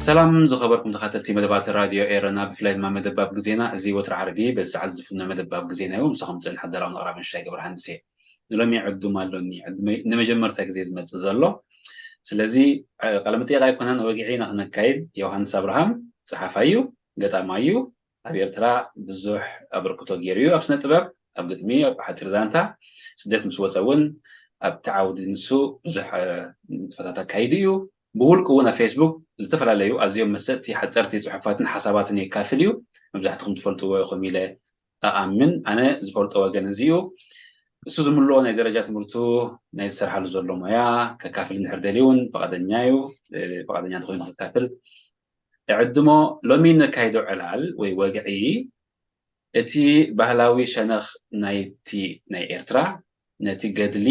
ሰላም ዝኸበርኩም ተኸታተልቲ መደባት ራድዮ ኤረና፣ ብፍላይ ድማ መደባብ ግዜና። እዚ ወትሪ ዓርቢ በዚ ሰዓት ዝፍኖ መደባብ ግዜና እዩ። ምሳኹም ጽንሕ ኣዳላውን ኣቕራብን ሽሻይ ገብረሃንስ እየ። ንሎሚ ዕዱም ኣሎኒ። ዕዱመይ ንመጀመርታ ግዜ ዝመጽእ ዘሎ። ስለዚ፣ እ፣ ቃለ መጠይቕ ኣይኮነን፣ ወግዒ ኢና ክነካይድ። ዮሃንስ ኣብርሃም ጸሓፋይ እዩ፣ ገጣማይ እዩ። ኣብ ኤርትራ ብዙሕ ኣበርክቶ ገይሩ እዩ፣ ኣብ ስነ ጥበብ፣ ኣብ ግጥሚ፣ ኣብ ሓጺር ዛንታ። ስደት ምስ ወጸ እውን ኣብቲ ዓውዲ ንሱ ብዙሕ፣ እ፣ ንጥፈታት ኣካይዱ እዩ። ብውልቁ እውን ኣብ ፌስቡክ ዝተፈላለዩ ኣዝዮም መሰጥቲ ሓጸርቲ ጽሑፋትን ሓሳባትን የካፍል እዩ። መብዛሕትኹም ትፈልጥዎ ኢኹም ኢለ እኣምን። ኣነ ዝፈልጦ ወገን እዚ እዩ። እሱ ዝምልኦ ናይ ደረጃ ትምህርቱ፣ ናይ ዝሰርሓሉ ዘሎ ሞያ ከካፍል እንድሕር ደልዩ እውን ፍቓደኛ እዩ። እ፣ ፍቓደኛ እንተኾይኑ ከካፍል እዕድሞ። ሎሚ ነካይዶ ዕላል ወይ ወግዒ፣ እቲ ባህላዊ ሸነኽ ናይቲ ናይ ኤርትራ፣ ነቲ ገድሊ፣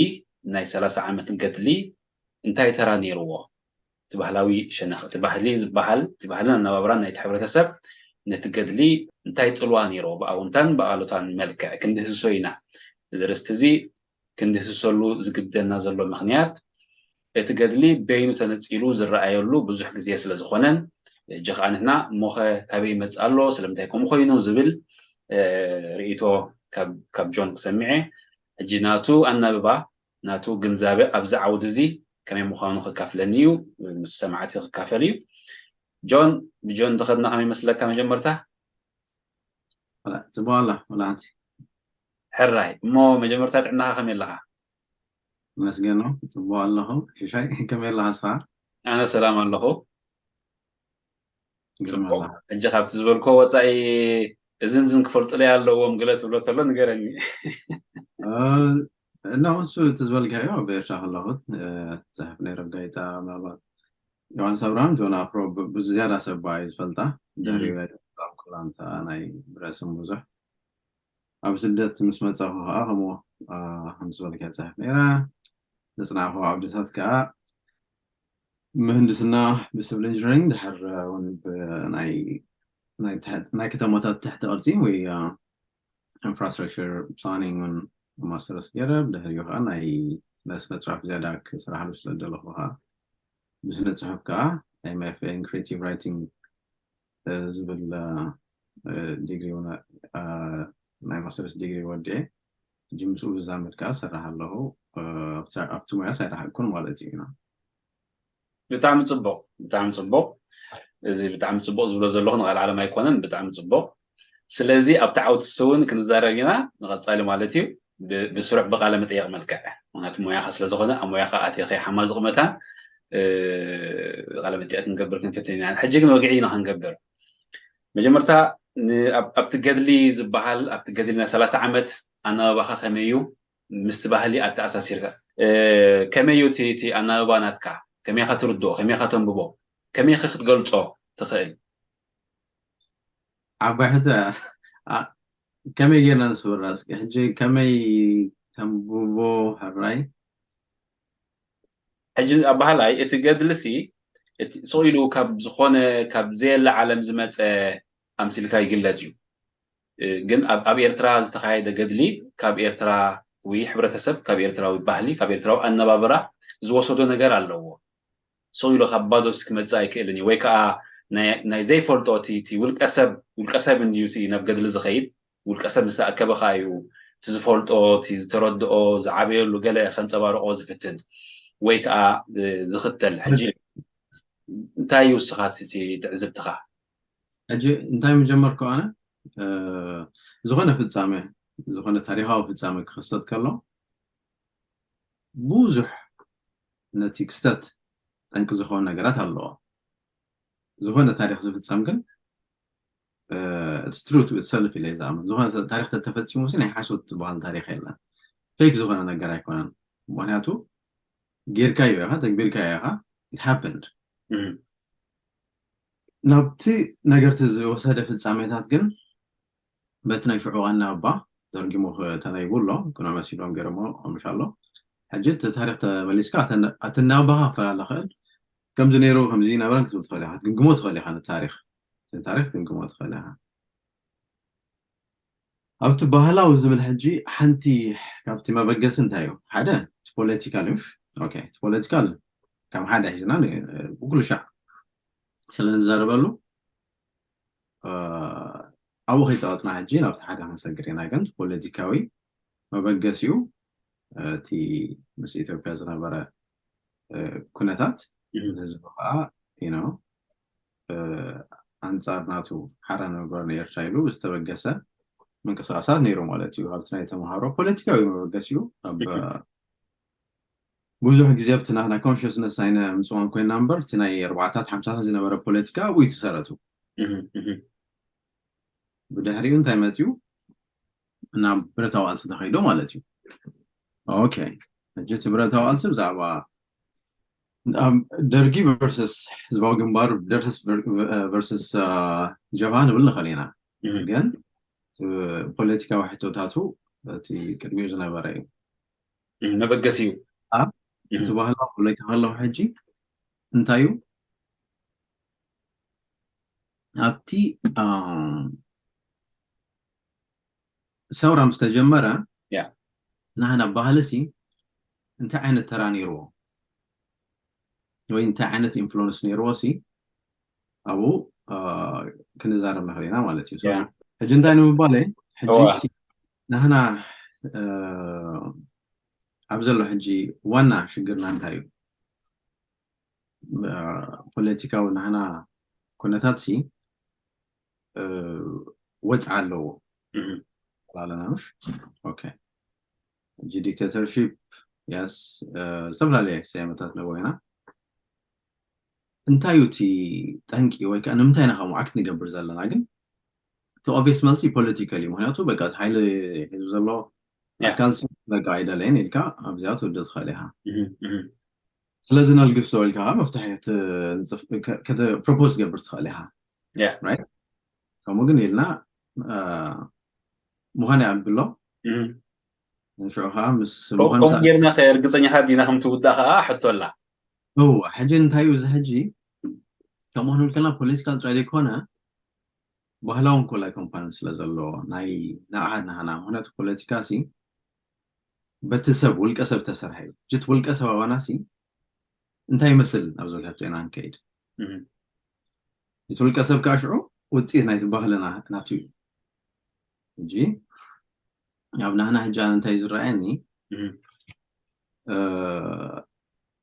ናይ ሰላሳ ዓመት ገድሊ እንታይ ተራ ነይርዎ? እቲ ባህላዊ ሸነኽ፣ እቲ ባህሊ ዝበሃል፣ እቲ ባህልን ኣነባብራን ናይቲ ሕብረተሰብ ነቲ ገድሊ እንታይ ጽልዋ ነይርዎ? ብኣውንታን ብኣሉታን መልክዕ ክንድህስሶ ኢና። እዚ ርእስቲ እዚ ክንድህስሰሉ ዝግደና ዘሎ ምኽንያት፣ እቲ ገድሊ በይኑ ተነጺሉ ዝረኣየሉ ብዙሕ ግዜ ስለ ዝኾነን፣ ሕጂ ኸኣ ንሕና እሞኸ ካበይ ይመጽእ ኣሎ፣ ስለምንታይ ከምኡ ኮይኑ ዝብል፣ እ፣ ርእይቶ ካብ፣ ካብ ጆን ክሰምዕ እየ። ሕጂ ናቱ ኣናብባ፣ ናቱ ግንዛበ ኣብዚ ዓውዲ እዚ ከመይ ምዃኑ ከካፍለኒ እዩ፣ ምስ ሰማዕቲ ክካፈል እዩ። ጆን፣ ብጆን እንተኸድና ከመይ ይመስለካ መጀመርታ? ወላ፣ ጽቡቕ ኣላ፣ ወላ ሓንቲ። ሕራይ። እሞ መጀመርታ ጥዕናኻ ከመይ ኣለኻ? መስገን ነው፣ ጽቡቕ ኣለኹ። ሽሻይ፣ ከመይ ኣለኻ ንስኻ? ኣነ ሰላም ኣለኹ። ግርም ጽቡቕ። ኣላ። ሕጂ ካብቲ ዝበልኮ ወጻኢ እዝን ዝን ክፈልጡለይ ኣለዎም ገለ ትብሎ ተሎ ንገረኒ። እ፣ እና እሱ እቲ ዝበልካዮ ኣብ ኤርትራ ከለኹት፣ እ፣ ጽሕፍ ነይረ ብጋዜጣ ምናልባት ዮሃንስ ኣብርሃም፣ ጆን ኣፍሮ ብ-፣ ብዝያዳ ሰብ እዩ ዝፈልጣ። ድሕሪ እም። ኣብ ኮላንታ ናይ ብረስም ብዙሕ ኣብ ስደት ምስ መጻኹ ከኣ ከምኡ፣ እ፣ ከም ዝበልካዮ ጽሕፍ ነይረ። ዘጽናዕኹ ዓውድታት ከኣ ምህንድስና ብሲቪል ኢንጂነሪንግ፣ ድሕር እውን ብናይ፣ ናይ ትሕት-፣ ናይ ከተማታት ትሕቲ ቅርጺ ወይ፣ እ፣ ኢንፍራስትራክቸር ፕላኒንግ እውን ማስተርስ ገይረ። ብድሕሪኡ ከዓ ናይ፣ ናይ ስነ ጽሑፍ ዝያዳ ክስራሕሉ ስለ ዝደለኹ ከዓ ብስነ ጽሑፍ ከዓ ኤም ኤፍ ኤ ኢን ክሪኤቲቭ ራይቲንግ፣ እ፣ ዝብል፣ እ፣ ዲግሪ እውን፣ እ፣ ናይ ማስተርስ ዲግሪ ወዲኤ። ሕጂ ምስኡ ዝዛመድ ከዓ እሰርሕ ኣለኹ። እ፣ ኣብቲ፣ ኣብቲ ሞያስ ኣይረሓቅኩን ማለት እዩ። ብጣዕሚ ጽቡቕ፣ ብጣዕሚ ጽቡቕ። እዚ ብጣዕሚ ጽቡቕ ዝብሎ ዘለኹ ንቓል ዓለም ኣይኮነን፣ ብጣዕሚ ጽቡቕ። ስለዚ ኣብቲ ዓውዲ እሱ እውን ክንዛረብ ኢና፣ ንቐጻሊ ማለት እዩ፣ ብ-፣ ብስሩዕ ብቓለ መጠየቕ መልክዕ። ምኽንያቱ ሞያኻ ስለ ዝኾነ፣ ኣብ ሞያኻ ኣትየ ከይሓማዝቕ መታን፣ እ፣ ቃለ መጠየቕ ክንገብር ክንፍትን ኢና። ሕጂ ግን ወግዒ ኢና ክንገብር። መጀመርታ፣ ን-፣ ኣብ-፣ ኣብቲ ገድሊ ዝበሃል፣ ኣብቲ ገድሊ ናይ ሰላሳ ዓመት ኣናባባኻ ከመይ እዩ? ምስቲ ባህሊ ኣተኣሳሲርካ፣ እ፣ ከመይ እዩ እቲ፣ እቲ ኣናባባ ናትካ? ከመይ ኢኻ ትርድኦ? ከመይ ኢኻ ተንብቦ? ከመይ ኢኻ ክትገልጾ ትኽእል? ዓባይ ሕቶ እያ። ኣ-፣ ከመይ ጌርና ንስውራ እስኪ? ሕጂ ከመይ ተንብቦ ሕራይ? ሕጂ ኣባህላይ እቲ ገድልሲ፣ እቲ ስቕ ኢሉ ካብ ዝኾነ፣ ካብ ዘየለ ዓለም ዝመጸ ኣምሲልካ ይግለጽ እዩ። እ፣ ግን ኣብ፣ ኣብ ኤርትራ ዝተኻየደ ገድሊ ካብ ኤርትራዊ ሕብረተሰብ፣ ካብ ኤርትራዊ ባህሊ፣ ካብ ኤርትራዊ ኣነባብራ ዝወሰዶ ነገር ኣለዎ። ስቕ ኢሉ ካብ ባዶስ ክመጽእ ኣይክእልን እዩ። ወይ ከኣ ናይ፣ ናይ ዘይፈልጦ እቲ፣ እቲ ውልቀ ሰብ፣ ውልቀ ሰብ እንድዩ እቲ ናብ ገድሊ ዝኸይድ፣ ውልቀ ሰብ ምስ ተኣከበ ከኣ እዩ እቲ ዝፈልጦ፣ እቲ ዝተረድኦ፣ ዝዓበየሉ ገለ ከንጸባርቖ ዝፍትን። ወይ ከኣ፣ እ፣ ዝኽተል። ሕጂ እንታይ እዩ ንስኻ እቲ፣ እቲ ትዕዝብትኻ? ሕጂ እንታይ ምጀመርኩ ኣነ፣ እ፣ ዝኾነ ፍጻመ፣ ዝኾነ ታሪኻዊ ፍጻመ ክኽሰት ከሎ፣ ብዙሕ ነቲ ክስተት ጠንቂ ዝኾኑ ነገራት ኣለዎ። ዝኾነ ታሪኽ ዝፍጸም ግን፣ እ፣ it's true to itself ኢለ እየ ዝኣምን። ዝኾነ ተ-፣ ታሪኽ ተተፈጺሙ ሲ ናይ ሓሶት ዝበሃል ታሪኽ የለን። ፌክ ዝኾነ ነገር ኣይኮነን። ምኽንያቱ ጌርካዮ ኢኻ፣ ተግቢርካዮ ኢኻ፣ it happened። እም። ናብቲ ነገርቲ ዝወሰደ ፍጻሜታት ግን በቲ ናይ ሽዑ ኣናብባ ተርጊሙ ክ-፣ ተነይቡ ኣሎ። ቅኑዕ መሲሎም ገይሮሞ፣ ከምሽ ኣሎ። ሕጂ እቲ ታሪኽ ተመሊስካ ኣተን-፣ ኣተናብባኻ ክፈላለ ክእል። ከምዚ ነይሩ፣ ከምዚ ይነበረን ክትብል ትኽእል ኢኻ። ክትግምግሞ ትኽእል ኢኻ ነቲ ታሪኽ። ንታሪኽ ትግምግሞ ትኽእል ኢኻ። ኣብቲ ባህላዊ ዝብል ሕጂ ሓንቲ ካብቲ መበገሲ እንታይ እዩ? ሓደ እቲ ፖለቲካል እዩ። ኦኬ፣ እቲ ፖለቲካል ከም ሓደ ሒዝና ን- ብኩሉ ሻዕ ስለ ንዛረበሉ እ፣ ኣብኡ ከይፀቐጥና ሕጂ ናብቲ ሓደ ክንሰግር ኢና። ግን ፖለቲካዊ መበገሲኡ እቲ ምስ ኢትዮጵያ ዝነበረ እ፣ ኩነታት ህዝቢ ከዓ you know ኣንፃር ናቱ ሓራ ንምግባር ንኤርትራ ኢሉ ዝተበገሰ ምንቅስቃሳት ነይሩ ማለት እዩ። ኣብቲ ናይ ተምሃሮ ፖለቲካዊ መበገሲኡ ኣብ ብዙሕ ግዜ ኣብቲ ናትና ኮንሽስነስ ኣይነምፅኦን ኮይና እምበር እቲ ናይ ኣርባዕታት ሓምሳታት ዝነበረ ፖለቲካ ኣብኡ እዩ ተሰረቱ። ብድሕሪኡ እንታይ መፅኡ? ናብ ብረታዊ ቃልሲ ተኸይዶ ማለት እዩ። ኦኬ፣ ሕጂ እቲ ብረታዊ ቃልሲ ብዛዕባ ደርጊ ቨርስስ ህዝባዊ ግንባር ቨርስስ ጀብሃ ንብል ንኽእል ኢና። ግን ፖለቲካዊ ሕቶታቱ እቲ ቅድሚኡ ዝነበረ እዩ። መበገሲ እዩ። እቲ ባህላዊ ክብለካ ከለኹ ሕጂ እንታይ እዩ ኣብቲ ሰውራ ምስ ተጀመረ ናህና ባህሊ ሲ እንታይ ዓይነት ተራ ነይርዎ ወይ እንታይ ዓይነት ኢንፍሉንስ ነይርዎ ሲ ኣብኡ ክንዛረብ ንኽእል ኢና ማለት እዩ። ሕጂ እንታይ ንምባለ ሕጂ ናህና ኣብ ዘሎ ሕጂ ዋና ሽግርና እንታይ እዩ? ፖለቲካዊ ናህና ኩነታት ሲ ወፅዓ ኣለዎ ኣለና ምሽ ሕጂ ዲክቴተርሺፕ ያስ ዝተፈላለየ ስያመታት ኣለዎ ኢና። እንታይ እዩ እቲ ጠንቂ ወይ ከዓ ንምንታይ ኢና ከምኡ ኣክት ንገብር ዘለና? ግን እቲ ኦቪየስ መልሲ ፖለቲካል እዩ። ምክንያቱ በቃ ሓይሊ ሒዙ ዘሎ ኣካል በቃ ኣይደለይን ኢልካ ኣብዚኣ ትወደ ትኽእል ኢኻ። ስለዚ ነልግሶ ኢልካ ከዓ መፍትሒ ፕሮፖዝ ትገብር ትኽእል ኢኻ። ከምኡ ግን ኢልና ምዃን ይኣብሎ ንሽዑ ከዓ ምስ ከምኡ ጌርና ርግፀኛታት ዲና ከም ትውዳእ ከዓ ሕቶ ኣላ። እወ ሕጂ እንታይ እዩ እዚ ሕጂ ከምኡ ክንብል ከለና ፖለቲካል ጥራይ ዘይኮነ ባህላውን ኮላይ ኮምፖነንት ስለ ዘሎ ናይ ንዓኻ ናህና ምክንያቱ ፖለቲካ ሲ በቲ ሰብ ውልቀ ሰብ ተሰርሐ እዩ። ጅት ውልቀ ሰብ ኣባና ሲ እንታይ ይመስል ናብ ዝብል ሕቶ ኢና ንከይድ። እቲ ውልቀ ሰብ ከዓ ሽዑ ውፅኢት ናይቲ ባህልና ናቱ እዩ። ሕጂ ኣብ ናህና ሕጂ ኣነ እንታይ ዝረኣየኒ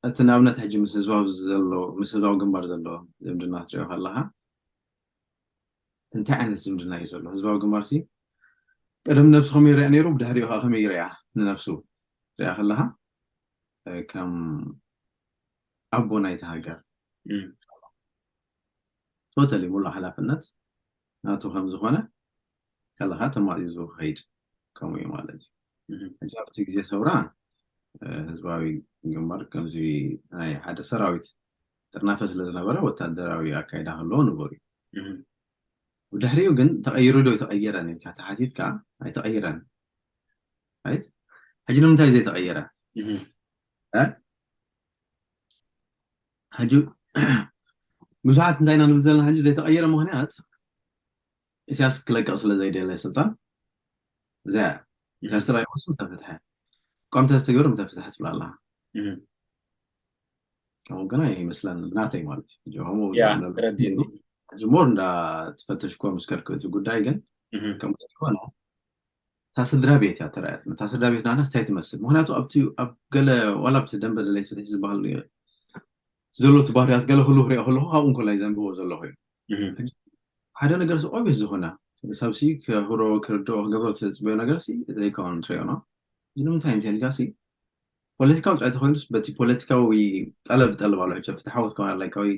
እቲ ንኣብነት ሕጂ ምስ ህዝባዊ ዘሎ ምስ ህዝባዊ ግንባር ዘሎ ዝምድና ክትሪኦ ከለካ እንታይ ዓይነት ዝምድና እዩ ዘሎ? ህዝባዊ ግንባር ሲ ቀደም ነብሱ ከመይ ይረኣ ነይሩ፣ ብድሕሪኡ ከዓ ከመይ ይረኣ ንነብሱ ሪኣ ከለካ ከም ኣቦ ናይቲ ሃገር ቶተሊ ሙሉእ ሓላፍነት ናቱ ከም ዝኾነ ከለካ ተማዚዙ ክኸይድ ከምኡ እዩ ማለት እዩ። ሕጂ ኣብቲ ግዜ ሰውራ ህዝባዊ ግንባር ከምዚ ናይ ሓደ ሰራዊት ጥርናፈ ስለ ዝነበረ ወታደራዊ ኣካይዳ ከለዎ ንቡር እዩ። ብድሕሪኡ ግን ተቐይሩ ዶ ተቐየረን ኢልካ ተሓቲትካ ኣይተቐይረን። ራይት ሕጂ ንምንታይ ዘይተቐየረ? ሕጂ ብዙሓት እንታይ ኢና ንብል ዘለና ሕጂ ዘይተቐየረ ምክንያት ኢሳያስ ክለቅቕ ስለ ዘይደለ ስልጣን እዚኣ ኢሳያስ ስራይ ወስም ተፈትሐ ቋም ተስተግብር ምተፈትሐ ትብላ ኣለካ። ከምኡ ግን ኣይመስለን ብናተይ ማለት እዩ። ሕጂ ሞር እንዳ ትፈተሽኮ ምስ ከድኩ እቲ ጉዳይ ግን ከምኡ ዘይኮነ እታ ስድራ ቤት እያ ተረኣየት። እታ ስድራ ቤት ናህና ስታይ ትመስል ምክንያቱ ኣብቲ ኣብ ገለ ዋላ ኣብቲ ደንበ ደለይቲ ፍትሒ ዝበሃል ዘሎ እቲ ባህርያት ገለ ክሉ ክሪኦ ከለኹ ካብኡ እንኮላይ ዘንብቦ ዘለኹ እዩ። ሓደ ነገር ሲ ኦብቪየስ ዝኾነ ሰብ ሲ ክህሮ ክርድኦ ክገብሮ ትፅበዮ ነገር ሲ ዘይከውን ትሪኦ ነው። ንምንታይ እንተልካ ሲ ፖለቲካዊ ጥራይ ተኮይኑስ በቲ ፖለቲካዊ ጠለብ ጠልብ ኣሎ ሕጂ ፍትሓዊ ትከውን ኣለካ ወይ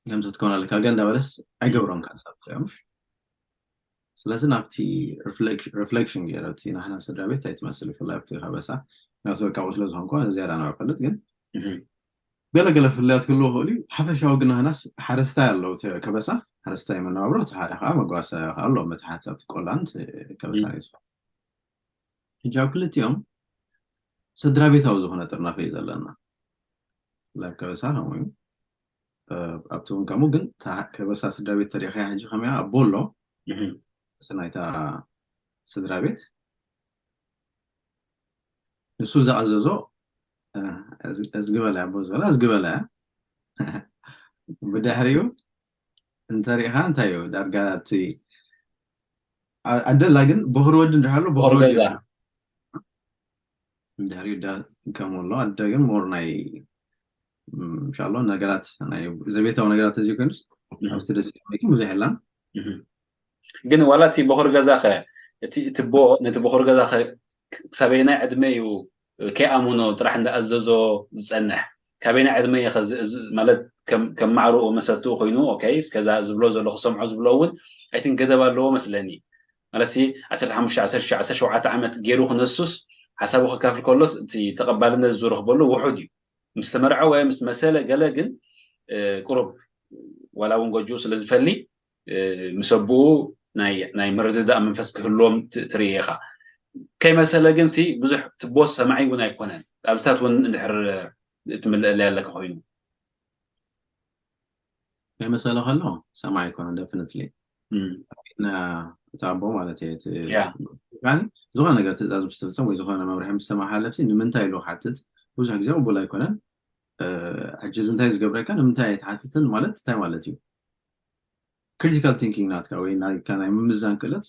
ገምሰ ትከውን ኣለካ ገለ እንዳበለስ ኣይገብሮም ካንሳብ ትሪኦ ምሽ ስለዚ ናብቲ ሪፍሌክሽን ገይረ እቲ ናህና ስድራ ቤት ኣይትመስል ብፍላይ ኣብቲ ከበሳ ናብቲ ወርቃዊ ስለ ዝኾንኳ ዝያዳ ናብ ፈልጥ ግን ገለገለ ፍልያት ክህልዎ ክእሉ እዩ። ሓፈሻዊ ግን ናህናስ ሓረስታይ ኣለዉ እቲ ከበሳ ሓረስታይ መነባብሮ እቲ ሓደ ከዓ መጓሰ ኣሎ መትሓት ኣብቲ ቆላን ከበሳ እዩ ዝፈ ሕጂ ኣብ ክልቲኦም ስድራ ቤታዊ ዝኾነ ጥርናፈ እዩ ዘለና። ብፍላይ ኣብ ከበሳ ከምኡ እዩ። ኣብቲ እውን ከምኡ ግን ከበሳ ስድራ ቤት ተሪኢኻያ ሕጂ ከመያ ኣቦ ኣሎ ናይታ ስድራ ቤት ንሱ ዝኣዘዞ እዝግበላ ኣቦ ዝበላ እዝግበላ ብድሕሪኡ እንተሪኢኻ እንታይ እዩ ዳርጋ እቲ ኣደላ ግን ቦኽሪ ወዲ እንድሕር ኣሎ ቦኽሪ ወዲ ድሕሪ ዳ ከምኡ ኣሎ ኣደ ግን ሞር ናይ እንሻሎ ነገራት ናይ ዘቤታዊ ነገራት ተዘይኮይኑስ ኣብቲ ደስ ብዙሕ የላን ግን ዋላ እቲ ቦኽሪ ገዛ ኸ እቲ ቦ ነቲ ቦኽሪ ገዛ ክሳበየናይ ዕድመ እዩ ከይኣምኖ ጥራሕ እንዳኣዘዞ ዝፀንሕ ካበይና ዕድመ ማለት ከም ማዕርኡ መሰትኡ ኮይኑ ኦኬ እስከዛ ዝብሎ ዘሎ ክሰምዖ ዝብሎ እውን ኣይትን ገደብ ኣለዎ መስለኒ ማለት ዓሰርተ ሓሙሽተ ዓሰርተ ሸውዓተ ዓመት ገይሩ ክነሱስ ሓሳቡ ክካፍል ከሎስ እቲ ተቐባልነት ዝረኽበሉ ውሑድ እዩ ምስ ተመርዐ ወይ ምስ መሰለ ገለ ግን ቁሩብ ዋላ እውን ጎጆ ስለ ዝፈሊ ምስ ኣቦኡ ናይ ምርድዳእ መንፈስ ክህልዎም ትርኢ ኢኻ ከይመሰለ ግን ሲ ብዙሕ ትቦስ ሰማዒ እውን ኣይኮነን ኣብዚታት እውን እንድሕር ትምልአለይ ኣለካ ኮይኑ ከይመሰለ ከሎ ሰማዒ ኣይኮነን definitely እቲ ኣቦ ማለት እዩ ዝኾነ ነገር ትእዛዝ ምስ ትፍፀም ወይ ዝኾነ መምርሒ ምስ ተመሓለፍሲ ንምንታይ ኢሉ ክሓትት ብዙሕ ግዜ ቅቡል ኣይኮነን ሕጂ እዚ እንታይ ዝገብረካ ንምንታይ ኣይትሓትትን ማለት እንታይ ማለት እዩ critical thinking ናትካ ወይ ናይ ምምዛን ክእለት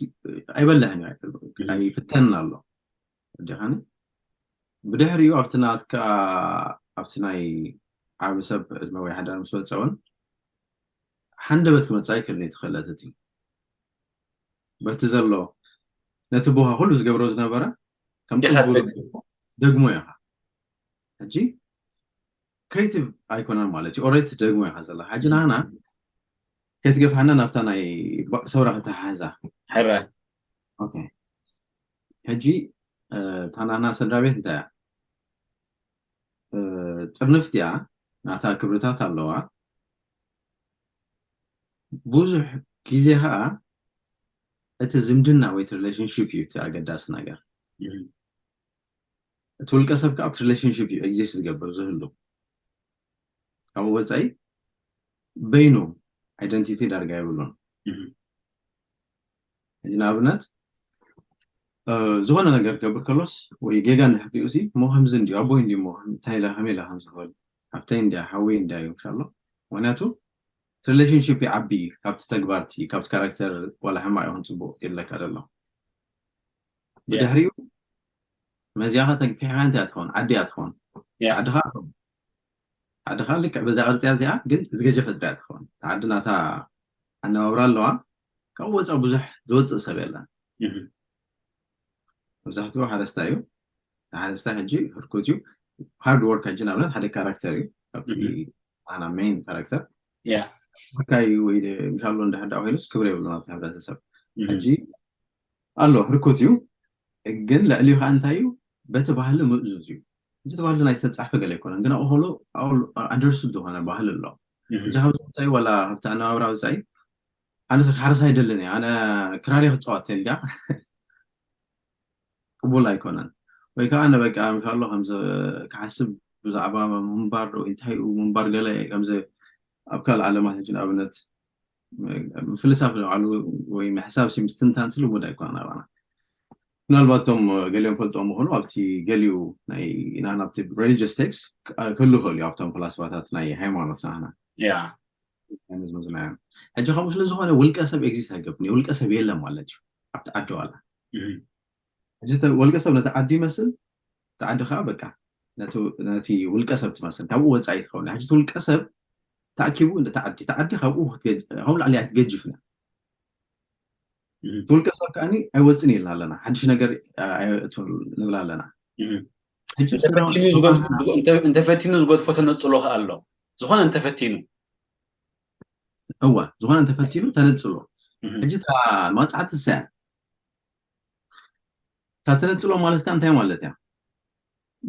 ኣይበልሕን እዩ ኣይፍተንን ኣሎ ዲኻኒ ብድሕሪኡ ኣብቲ ናትካ ኣብቲ ናይ ዓቢ ሰብ ዕድመ ወይ ሓዳር ምስ ወፀ እውን ሓንደበት ክመፃ ይክእል ክእለት እቲ በቲ ዘሎ ነቲ ቦኻ ኩሉ ዝገብሮ ዝነበረ ከም ጥቡር ደግሞ ኢኻ ሕጂ creative ኣይኮነን ማለት እዩ already ትደግሞ ኢኻ ዘለኻ ሕጂ ናህና ከይትገፍሓና ናብታ ናይ ሰውራ ክተሓሕዛ ሕረ ሕጂ እታ ናህና ስድራ ቤት እንታይ እያ ጥርንፍቲ እያ ናታ ክብርታት ኣለዋ ብዙሕ ግዜ ከዓ እቲ ዝምድና ወይ relationship እዩ እቲ ኣገዳሲ ነገር እቲ ውልቀ ሰብ ከዓ ኣብቲ relationship እዩ exist ዝገብር ዝህሉ ካብኡ ወፃኢ በይኑ identity ዳርጋ የብሉን ሕጂ ንኣብነት ዝኾነ ነገር ክገብር ከሎስ ወይ ጌጋ እንድሕር ሪኡ ሲ ሞ ከምዚ እንዲ ኣቦይ እንዲ ሞ እንታይ ኢለ ከመይ ኢለ ከም ዝኽእል ሓብተይ እንዲያ ሓወይ እንዲያ እዩ ምሻሎ ምክንያቱ relationship ይዓቢ ካብቲ ተግባርቲ ካብቲ character ዋላ ሕማቅ ይኹን ፅቡቅ ይብለካ ዘሎ ብድሕሪኡ መዚያኻ ተግፊሕካ እንታይ ትኸውን ዓዲ እያ ትኸውን ዓድኻ ትኸውን ዓድኻ ልክዕ በዛ ቅርፂያ እዚኣ ግን ዝገጀፈት ድያ ትኸውን ዓዲ ናታ ኣነባብራ ኣለዋ ካብኡ ወፃ ብዙሕ ዝወፅእ ሰብ የለን መብዛሕትኡ ሓረስታይ እዩ ሓረስታይ ሕጂ ህርኩት እዩ hard work ሕጂ ንኣብነት ሓደ character እዩ ካብቲ ኣና main character ያ ብካይ ወይ ምሻሎ እንዳሕዳ ኮይኑስ ክብሪ የብሉ ናብቲ ሕብረተሰብ ሕጂ ኣሎ ህርኩት እዩ ግን ልዕሊኡ ከዓ እንታይ እዩ በቲ ባህሊ ምእዙዝ እዩ እንጂ እቲ ባህሊ ናይ ዝተፃሕፈ ገለ ኣይኮነን ግን ኣብኡ ከሎ ኣንደርስቱድ ዝኾነ ባህሊ ኣሎ ሕጂ ካብ ዝወፃኢ ዋላ ካብቲ ኣነባብራ ወፃኢ ኣነ ሰብ ሓረስ ኣይደልን እየ ኣነ ክራር ክፃወት ተልያ ቅቡል ኣይኮነን ወይ ከዓ ኣነ በቃ ምሻሎ ከም ክሓስብ ብዛዕባ ምንባር ዶ እንታይ ምንባር ገለ ከምዚ ኣብ ካልእ ዓለማት ሕጂ ንኣብነት ምፍልሳፍ ንባዕሉ ወይ ምሕሳብ ሲ ምስትንታን ሲ ልሙድ ኣይኮነን ኣባና ምናልባት እቶም ገሊኦም ፈልጦም ምኾኑ ኣብቲ ገሊኡ ናይ ኢና ናብቲ religious text ክህሉ ይኽእሉ እዩ ኣብቶም ፈላስፋታት ናይ ሃይማኖት ናህና ያ መዝመዝናዮም ሕጂ ከምኡ ስለ ዝኾነ ውልቀ ሰብ exist ኣይገብን ውልቀ ሰብ የለን ማለት እዩ ኣብቲ ዓዲ ዋላ ሕጂ ውልቀ ሰብ ነቲ ዓዲ ይመስል እቲ ዓዲ ከዓ በቃ ነቲ ውልቀ ሰብ ትመስል ካብኡ ወፃኢ ትኸውን ሕጂ ውልቀ ሰብ ተኣኪቡ ነቲ ዓዲ እቲ ዓዲ ካብኡ ከም ላዕሊ ኣይትገጅፍን እቲ ውልቀ ሰብ ከዓ ኣይወፅን ኢልና ኣለና ሓድሽ ነገር ኣይእቱ ንብል ኣለና እንተፈቲኑ ዝጎድፎ ተነፅሎ ከዓ ኣሎ ዝኾነ እንተፈቲኑ እዋ ዝኾነ እንተፈቲኑ ተነፅሎ ሕጂ እታ ማፅዓት እሰያ እታ ተነፅሎ ማለት ከዓ እንታይ ማለት እያ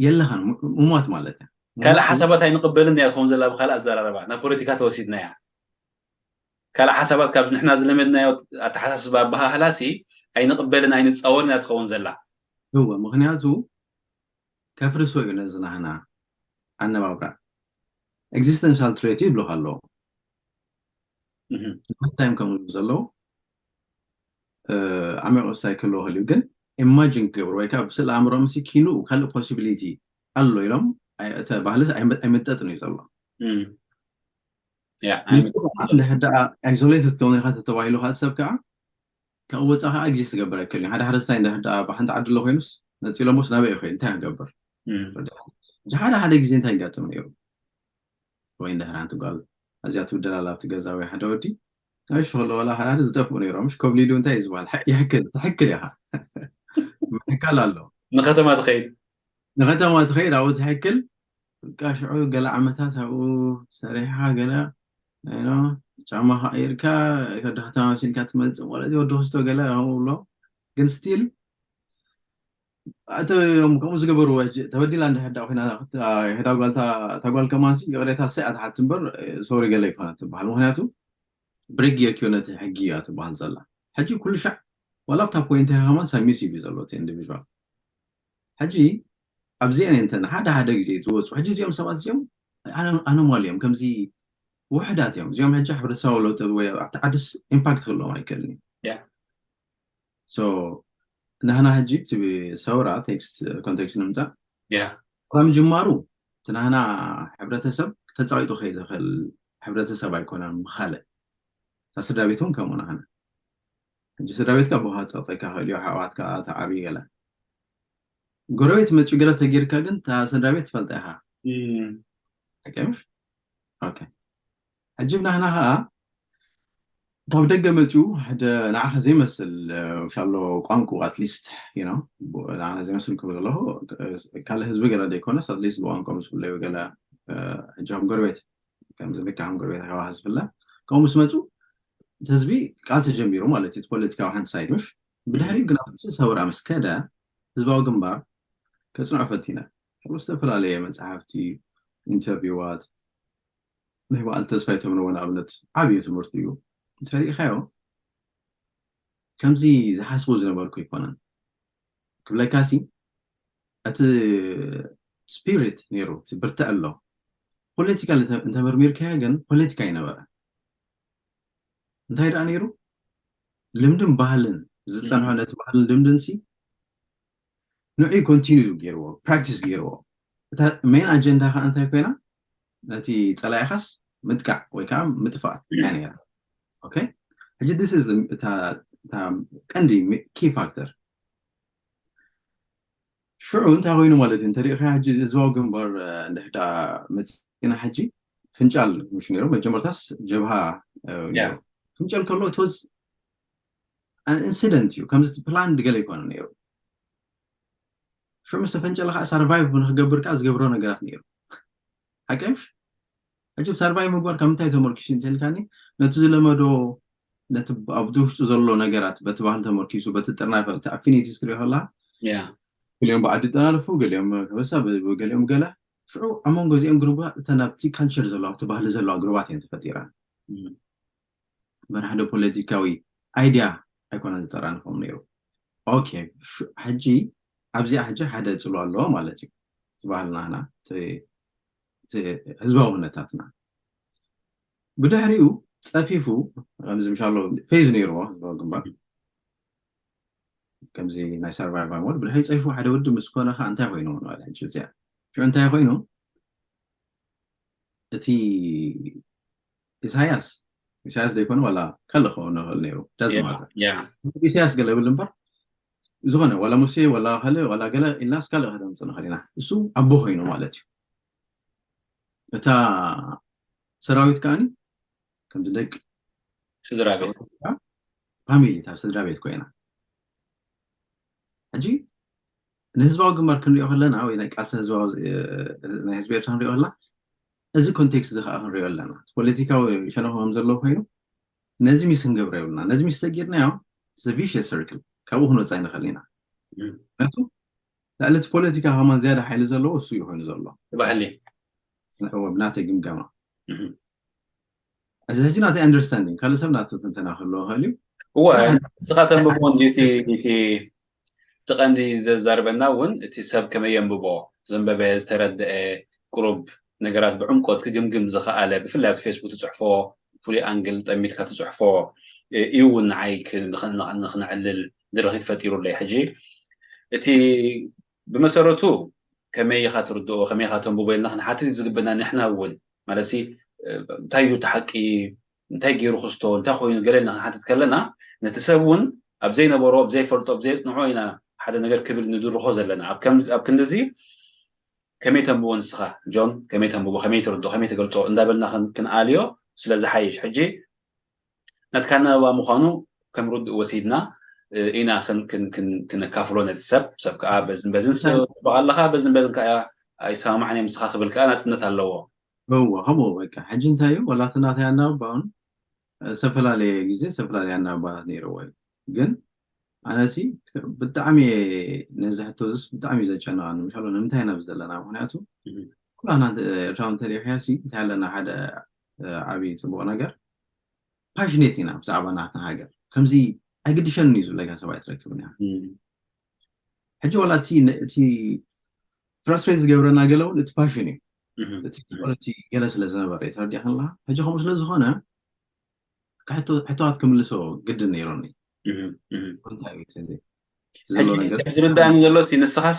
የለኻን ሙማት ማለት እያ ካልእ ሓሳባት ኣይንቕበልን እያ ትኸውን ዘላ ብካልእ ኣዘራረባ ናብ ፖለቲካ ተወሲድና እያ ካልእ ሓሳባት ካብ ንሕና ዝለመድናዮ ኣተሓሳስባ ኣበሃህላ ሲ ኣይንቕበልን ኣይንፃወርን እያ ትኸውን ዘላ እወ ምክንያቱ ከፍርሶ እዩ ነዚ ናህና ኣነባብራ existential threat ይብሉካ ኣለዉ ምንታይ እዮም ከምኡ ዘለዉ? ዓሚቕ ሳይክል ክህልው ግን ኢማጂን ክገብሩ ወይ ከዓ ብስእሊ ኣእምሮኦም ሲ ኪንኡ ካልእ ፖሲቢሊቲ ኣሎ ኢሎም እተ ባህልስ ኣይመጠጥን እዩ ዘሎ። ያ ንሱ ከዓ እንድሕር ደኣ ኣይሶሌትድ ከውን ኢኻ ተተባሂሉ ከዓ ሰብ ከዓ ካብኡ ወፃእ ከዓ ግዜ ትገብር ኣይክእል እዩ። ሓደ ሓደ ስታይ እንድሕር ደኣ ብሓንቲ ዓዲ ኣሎ ኮይኑስ ነፂሎሞስ ናበይ እዩ ኮይኑ እንታይ ክገብር? ሓደ ሓደ ግዜ እንታይ ይጋጥም ነይሩ? ወይ እንድሕር ሓንቲ ጓል ኣዚኣ ትብደላላ ኣብቲ ገዛ ወይ ሓደ ወዲ ናይ ሽኸሎ ወላ ሓደ ዝጠፍኡ ነይሮም። ምሽ ኮብሊሉ እንታይ እዩ ዝበሃል? ይሕክል ትሕክል ኢኻ ምሕካል ኣሎ። ንከተማ ትኸይድ ንከተማ ትኸይድ ኣብኡ ትሕክል። በቃ ሽዑ ገለ ዓመታት ኣብኡ ሰሪሕኻ ገለ ኖ ጫማ ከይርካ ከደ ከተማ መሲልካ ትመፅእ ማለት ወዲ ክስቶ ገለ ከምኡ ብሎ ግን ስቲል እቶም ከምኡ ዝገበሩ ተበዲላ እንድሕር ኮይና ሄዳ ጓልታ እታ ጓል ከማንሲ ይቕሬታ ሰይ ኣትሓት እምበር ሶሪ ገለ ይኮና ትበሃል። ምክንያቱ ብሬክ ጌርክዮ ነቲ ሕጊ እያ ትበሃል ዘላ። ሕጂ ኩሉ ሻዕ ዋላ ኣብታ ፖይንት ከማን ሳሚሲቭ እዩ ዘሎ እቲ ኢንዲቪዥዋል። ሕጂ ኣብዚአን እንተን ሓደ ሓደ ግዜ ዝወፁ ሕጂ እዚኦም ሰባት እዚኦም ኣኖማል እዮም። ከምዚ ውሕዳት እዮም እዚኦም። ሕጂ ሕብረተሰባዊ ለውጢ ወይ ኣብቲ ዓድስ ኢምፓክት ክህልዎም ኣይክእልን እዩ። ናህና ሕጂ እቲ ሰውራ ቴክስት ኮንቴክስት ንምፃእ ካብ ምጅማሩ እቲ ናህና ሕብረተሰብ ተፃቂጡ ከይዘኽእል ሕብረተሰብ ኣይኮነን። ብካልእ እታ ስድራ ቤት እውን ከምኡ ናህና ሕጂ ስድራ ቤትካ ኣቦኻ ፀቕጠካ ክእል እዩ። ኣሕዋትካ ተዓብዩ ገለ ጎረቤት መፅኡ ገለ ተጊርካ ግን እታ ስድራ ቤት ትፈልጣ ኢኻ። ቀምሽ ሕጂ ናህና ከዓ ካብ ደገ መፅኡ ሓደ ንዓኻ ዘይመስል ሻሎ ቋንቁ ኣትሊስት ንዓኻ ዘይመስል ክብል ዘለኹ ካልእ ህዝቢ ገለ ዘይኮነስ ኣትሊስት ብቋንቋ ምስ ፍለዩ ገለ ሕጂ ከም ጎረቤት ከምዚ ልካ ከም ጎረቤት ኣኸባኻ ዝፍለ ከምኡ ምስ መፁ እቲ ህዝቢ ቃል ተጀሚሩ ማለት እዩ። ፖለቲካዊ ሓንቲ ሳይድ ምሽ ብድሕሪኡ ግን ኣብቲ ሰውራ ምስ ከደ ህዝባዊ ግንባር ከፅንዖ ፈቲነ ዝተፈላለዩ መፅሓፍቲ ኢንተርቪዋት ናይ በዓል ተስፋይ ተምነዎ ንኣብነት ዓብዪ ትምህርቲ እዩ። እንተሪኢኻዮ ከምዚ ዝሓስቦ ዝነበርኩ ኣይኮነን ክብለካሲ እቲ ስፒሪት ነይሩ እቲ ብርትዕ ኣሎ። ፖለቲካ እንተመርሚርካዮ ግን ፖለቲካ ይነበረ እንታይ ደኣ ነይሩ ልምድን ባህልን ዝፀንሖ ነቲ ባህልን ልምድን ሲ ንዑ ኮንቲኒዩ ገይርዎ ፕራክቲስ ገይርዎ። እታ ሜን ኣጀንዳ ከዓ እንታይ ኮይና ነቲ ፀላኢኻስ ምጥቃዕ ወይ ከዓ ምጥፋእ እያ ነይራ። ኦኬ ሕጂ this is እታ ቀንዲ ኪ ፋክተር ሽዑ እንታይ ኮይኑ ማለት እዩ እንተሪኢኻ ሕጂ ህዝባዊ ግንባር እንድሕዳ መፅና ሕጂ ፍንጫል ምሽ ነይሩ መጀመርታስ ጀብሃ ፍንጫል ከሎ ቶዝ ኢንሲደንት እዩ ከምዚ ፕላን ገለ ይኮነ ነይሩ። ሽዑ ምስ ተፈንጨለ ከዓ ሳርቫይቭ ንክገብር ከዓ ዝገብሮ ነገራት ነይሩ። ሓቀምሽ ሕጂ ሳርቫይቭ ምግባር ካብ ምንታይ ተመርኪሱ እንተልካኒ ነቲ ዝለመዶ ነቲ ኣብቲ ውሽጡ ዘሎ ነገራት በቲ ባህል ተመርኪሱ በቲ ጥርናፈ እቲ ኣፊኒቲስ ክሪኦ ከላ ገሊኦም ብዓዲ ጠናልፉ ገሊኦም ከበሳ ገሊኦም ገለ ሽዑ ኣብ መንጎ እዚኦም ግሩባ እተን ኣብቲ ካልቸር ዘለዋ ኣብቲ ባህሊ ዘለዋ ግሩባት እየን ተፈጢረን። መን ሓደ ፖለቲካዊ ኣይድያ ኣይኮነ ዝጠራንፎም ነይሩ። ኦኬ ሕጂ ኣብዚኣ ሕጂ ሓደ ፅሎ ኣለዎ ማለት እዩ። እቲ ባህልና ና ህዝባዊ ኩነታትና ብድሕሪኡ ፀፊፉ ከምዚ ምሻሎ ፌዝ ነይርዎ ህዝባዊ ግንባር ከምዚ ናይ ሰርቫይቫል ሞድ ብድሕሪ ፀፊፉ ሓደ ወዲ ምስ ኮነ ከዓ እንታይ ኮይኑ ንበል ሕጂ እዚኣ ሽዑ እንታይ ኮይኑ እቲ ኢሳያስ ኢሳያስ ዘይኮነ ዋላ ካልእ ክኸውን ንኽእል ነይሩ ዳዝማታ ኢሳያስ ገለ ይብል እምበር ዝኾነ ዋላ ሙሴ ዋላ ካልእ ዋላ ገለ ኢልናስ ካልእ ከተምፅእ ንኽእል ኢና። እሱ ኣቦ ኮይኑ ማለት እዩ። እታ ሰራዊት ከዓኒ ከምዚ ደቂ ስድራ ቤት ፋሚሊ እታ ስድራ ቤት ኮይና ሕጂ ንህዝባዊ ግንባር ክንሪኦ ከለና ወይ ናይ ቃልሲ ህዝባዊ ናይ ህዝቢ ኤርትራ ክንሪኦ ከለና እዚ ኮንቴክስት እዚ ከዓ ክንሪኦ ኣለና። ፖለቲካዊ ሸነኹ ከም ዘለዎ ኮይኑ ነዚ ሚስ ክንገብሮ የብልና። ነዚ ሚስ ተጌርናዮ ቪሽየስ ሰርክል ካብኡ ክንወፃ ይንኽእል ኢና። ምክንያቱ ልዕሊ እቲ ፖለቲካ ከማን ዝያዳ ሓይሊ ዘለዎ እሱ እዩ ኮይኑ ዘሎ ባህሊ ብናተይ ግምገማ እዚ ሕጂ ናተይ ኣንደርስታንዲንግ ካልእ ሰብ ናቱ ትንተና ክህልዎ ክእል እዩ። እወ ንስኻ ተንብቦ እንዲቲ እቲ ቀንዲ ዘዛርበና እውን እቲ ሰብ ከመይ የንብቦ ዘንበበ ዝተረድአ ቁሩብ ነገራት ብዕምቆት ክግምግም ዝኸኣለ ብፍላይ ኣብቲ ፌስቡክ ትፅሕፎ ፍሉይ ኣንግል ጠሚትካ ትፅሕፎ እዩ እውን ንዓይ ንክነዕልል ድርኺት ፈጢሩለይ። ሕጂ እቲ ብመሰረቱ ከመይ ኢኻ ትርድኦ ከመይ ኢኻ ተንብቦ ኢልና ክንሓትት ዝግብና ንሕና እውን ማለት እንታይ እዩ እቲ ሓቂ እንታይ ገይሩ ክስቶ እንታይ ኮይኑ ገለ ኢልና ክንሓትት ከለና ነቲ ሰብ እውን ኣብ ዘይነበሮ ኣብ ዘይፈልጦ ኣብ ዘየፅንዖ ኢና ሓደ ነገር ክብል ንድርኾ ዘለና ኣብ ክንዲዚ ከመይ ተንብቦ ንስኻ ጆን ከመይ ተንብቦ ከመይ ትርድኦ ከመይ ትገልፆ እንዳበልና ክንኣልዮ ስለ ዝሓይሽ ሕጂ ናትካ ኣነባባ ምዃኑ ከም ርዱእ ወሲድና ኢና ክነካፍሎ ነቲ ሰብ ሰብ ከዓ በዝን በዝን ትፅብቕ ኣለኻ በዝን በዝን ከዓ ኣይሰማማዕን እየ ምስኻ ክብል ከዓ ናፅነት ኣለዎ እወ ከምኡ በቃ ሕጂ እንታይ እዩ ዋላ እቲ ናተይ ኣነባባ እውን ዝተፈላለየ ግዜ ዝተፈላለየ ኣነባባታት ነይርዎ እዩ ግን ኣነሲ ብጣዕሚ ነዚ ሕቶ ዚስ ብጣዕሚ እዩ ዘጨነቐኒ ምሻሎ ንምንታይ ኢና ኣብዚ ዘለና ምክንያቱ ኩላና ኤርትራዊ እንተሪኢኻዮ ሲ እንታይ ኣለና ሓደ ዓብዪ ፅቡቕ ነገር ፓሽኔት ኢና ብዛዕባ ናትና ሃገር ከምዚ ኣይግድሸንን እዩ ዝብለካ ሰብ ኣይትረክብን እያ ሕጂ ዋላ እቲ እቲ ፍራስትሬት ዝገብረና ገለ እውን እቲ ፓሽን እዩ እቲ ፍቅርቲ ገለ ስለ ዝነበረ እዩ ተረዲእካ ኣለካ ሕጂ ከምኡ ስለ ዝኾነ ሕቶታት ክምልሶ ግድን ነይሮኒ እንታይ እዩ እቲ ዘሎ ነገር ዝርዳእኒ ዘሎ ሲ ንስኻስ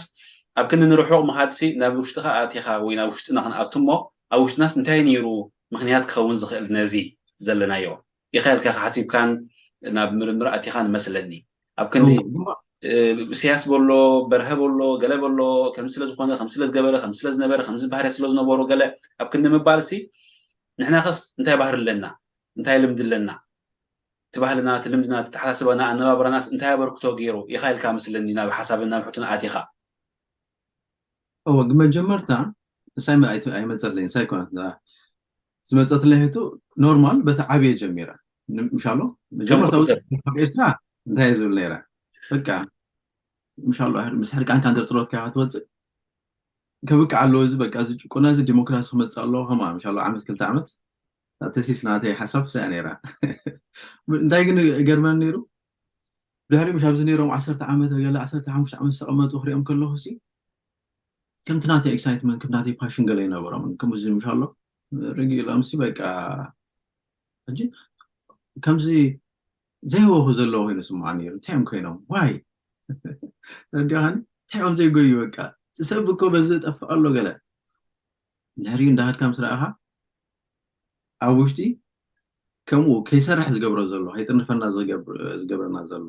ኣብ ክንዲ ንርሑቕ ምኻድሲ ናብ ውሽጥኻ ኣቲኻ ወይ ናብ ውሽጥና ክንኣቱ እሞ ኣብ ውሽጥናስ እንታይ ነይሩ ምኽንያት ክኸውን ዝኽእል ነዚ ዘለናዮ ኢኻ ኢልካ ሓሲብካን ናብ ምርምር ኣቲኻን መስለኒ ኣብ ክንዲ እሰያስ በሎ በርሀ በሎ ገለ በሎ ከም ስለ ዝኾነ ከም ስለ ዝገበረ ከም ስለ ዝነበረ ከም ዝበህርያ ስለ ዝነበሩ ገለ ኣብ ክንዲ ምባል ሲ ንሕና ኸስ እንታይ ባህሪ ኣለና እንታይ ልምዲ ኣለና እቲ ባህልና እቲ ልምድና እቲ ተሓሳስባና ኣነባብራናስ እንታይ ኣበርክቶ ገይሩ ኢኻ ኢልካ መስለኒ ናብ ሓሳብን ናብ ሕቱን ኣቲኻ እወ ብመጀመርታ ንሳይ ኣይመፀትለይ ንሳይ ኮነት ዝመፀትለይ ሕቱ ኖርማል በቲ ዓብየ ጀሚረ ምሻሎ መጀመርታ ካብ ኤርትራ እንታይ ዝብል ነይረ በቃ ምሻሎ ምስ ሕርቃንካ እንተ ጥሮትካ ክትወፅእ ከብቅዕ ኣለዎ እዚ በቃ እዚ ጭቆና እዚ ዲሞክራሲ ክመፅእ ኣለዎ ከማ ምሻሎ ዓመት ክልተ ዓመት ተሲስ ናተይ ሓሳብ ክሳያ ነይራ እንታይ ግን ገርመን ነይሩ ድሕሪ ምሽ ኣብዚ ነይሮም ዓሰርተ ዓመት ገለ ዓሰርተ ሓሙሽተ ዓመት ዝተቐመጡ ክሪኦም ከለኹ ሲ ከምቲ ናተይ ኤክሳይትመንት ከም ናተይ ፓሽን ገለ ይነበሮም ከምዚ ምሽ ኣሎ ርግእ ኢሎም ሲ በቃ ሕጂ ከምዚ ዘይወኹ ዘለዎ ኮይኑ ስምዓ ነይሩ እንታይ እዮም ኮይኖም ዋይ ረዲኻኒ እንታይ እዮም ዘይጎዩ በቃ ሰብ እኮ በዚ ጠፍእ ኣሎ ገለ ድሕሪኡ እንዳኸድካ ምስ ረኣኻ ኣብ ውሽጢ ከምኡ ከይሰርሕ ዝገብሮ ዘሎ ከይጥንፈና ዝገብረና ዘሎ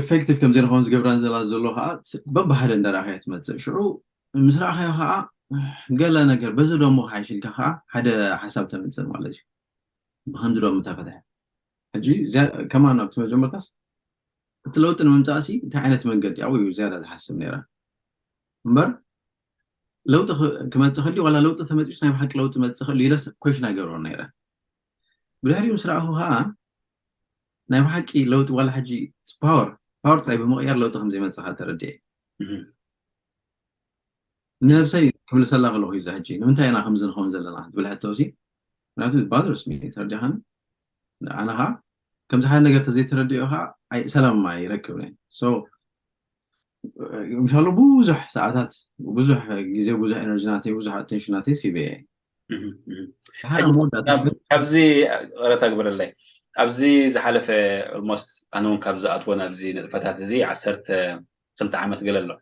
ኢፌክቲቭ ከም ዘይንኸውን ዝገብረና ዘላ ዘሎ ከዓ በብሓደ እንዳረኣኸያ ትመፅእ ሽዑ ምስ ረኣኸዮ ከዓ ገለ ነገር በዚ ደሞ ክሓይሽ ኢልካ ከዓ ሓደ ሓሳብ ተምፅእ ማለት እዩ ብከምዚ ዶ ምተፈትሐ ሕጂ ከማን ኣብቲ መጀመርታስ እቲ ለውጢ ንምምፃእ ሲ እንታይ ዓይነት መንገዲ ኣብኡ እዩ ዝያዳ ዝሓስብ ነይረ እምበር ለውጢ ክመፅእ ክእል ዋላ ለውጢ ተመፂኡስ ናይ ብሓቂ ለውጢ መፅእ ክእል ኢለስ ኮሽን ኣይገብሮን ነይረ ብድሕሪኡ ምስ ረኣኹ ከዓ ናይ ብሓቂ ለውጢ ዋላ ሕጂ ፓወር ፓወር ጥራይ ብምቕያር ለውጢ ከም ዘይመፅእ ከዓ ተረዲኤ ንነብሰይ ክምልሰላ ከለኹ እዩ ሕጂ ንምንታይ ኢና ከምዚ ንኸውን ዘለና ትብል ሕቶ ሲ ምክንያቱ ባዘርስ ሚ ተረዲኻኒ ኣነ ከዓ ከምዚ ሓደ ነገር ተዘይተረዲኦ ከዓ ሰላም ኣይረክብን ምሻሎ ብዙሕ ሰዓታት ብዙሕ ግዜ ብዙሕ ኤነርጂ ናተይ ብዙሕ ኣቴንሽን ናተይ ሲበየ ኣብዚ ረታ ግበረለይ ኣብዚ ዝሓለፈ ኦልሞስት ኣነ እውን ካብ ዝኣትዎ ናብዚ ንጥፈታት እዚ ዓሰርተ ክልተ ዓመት ገለ ኣሎ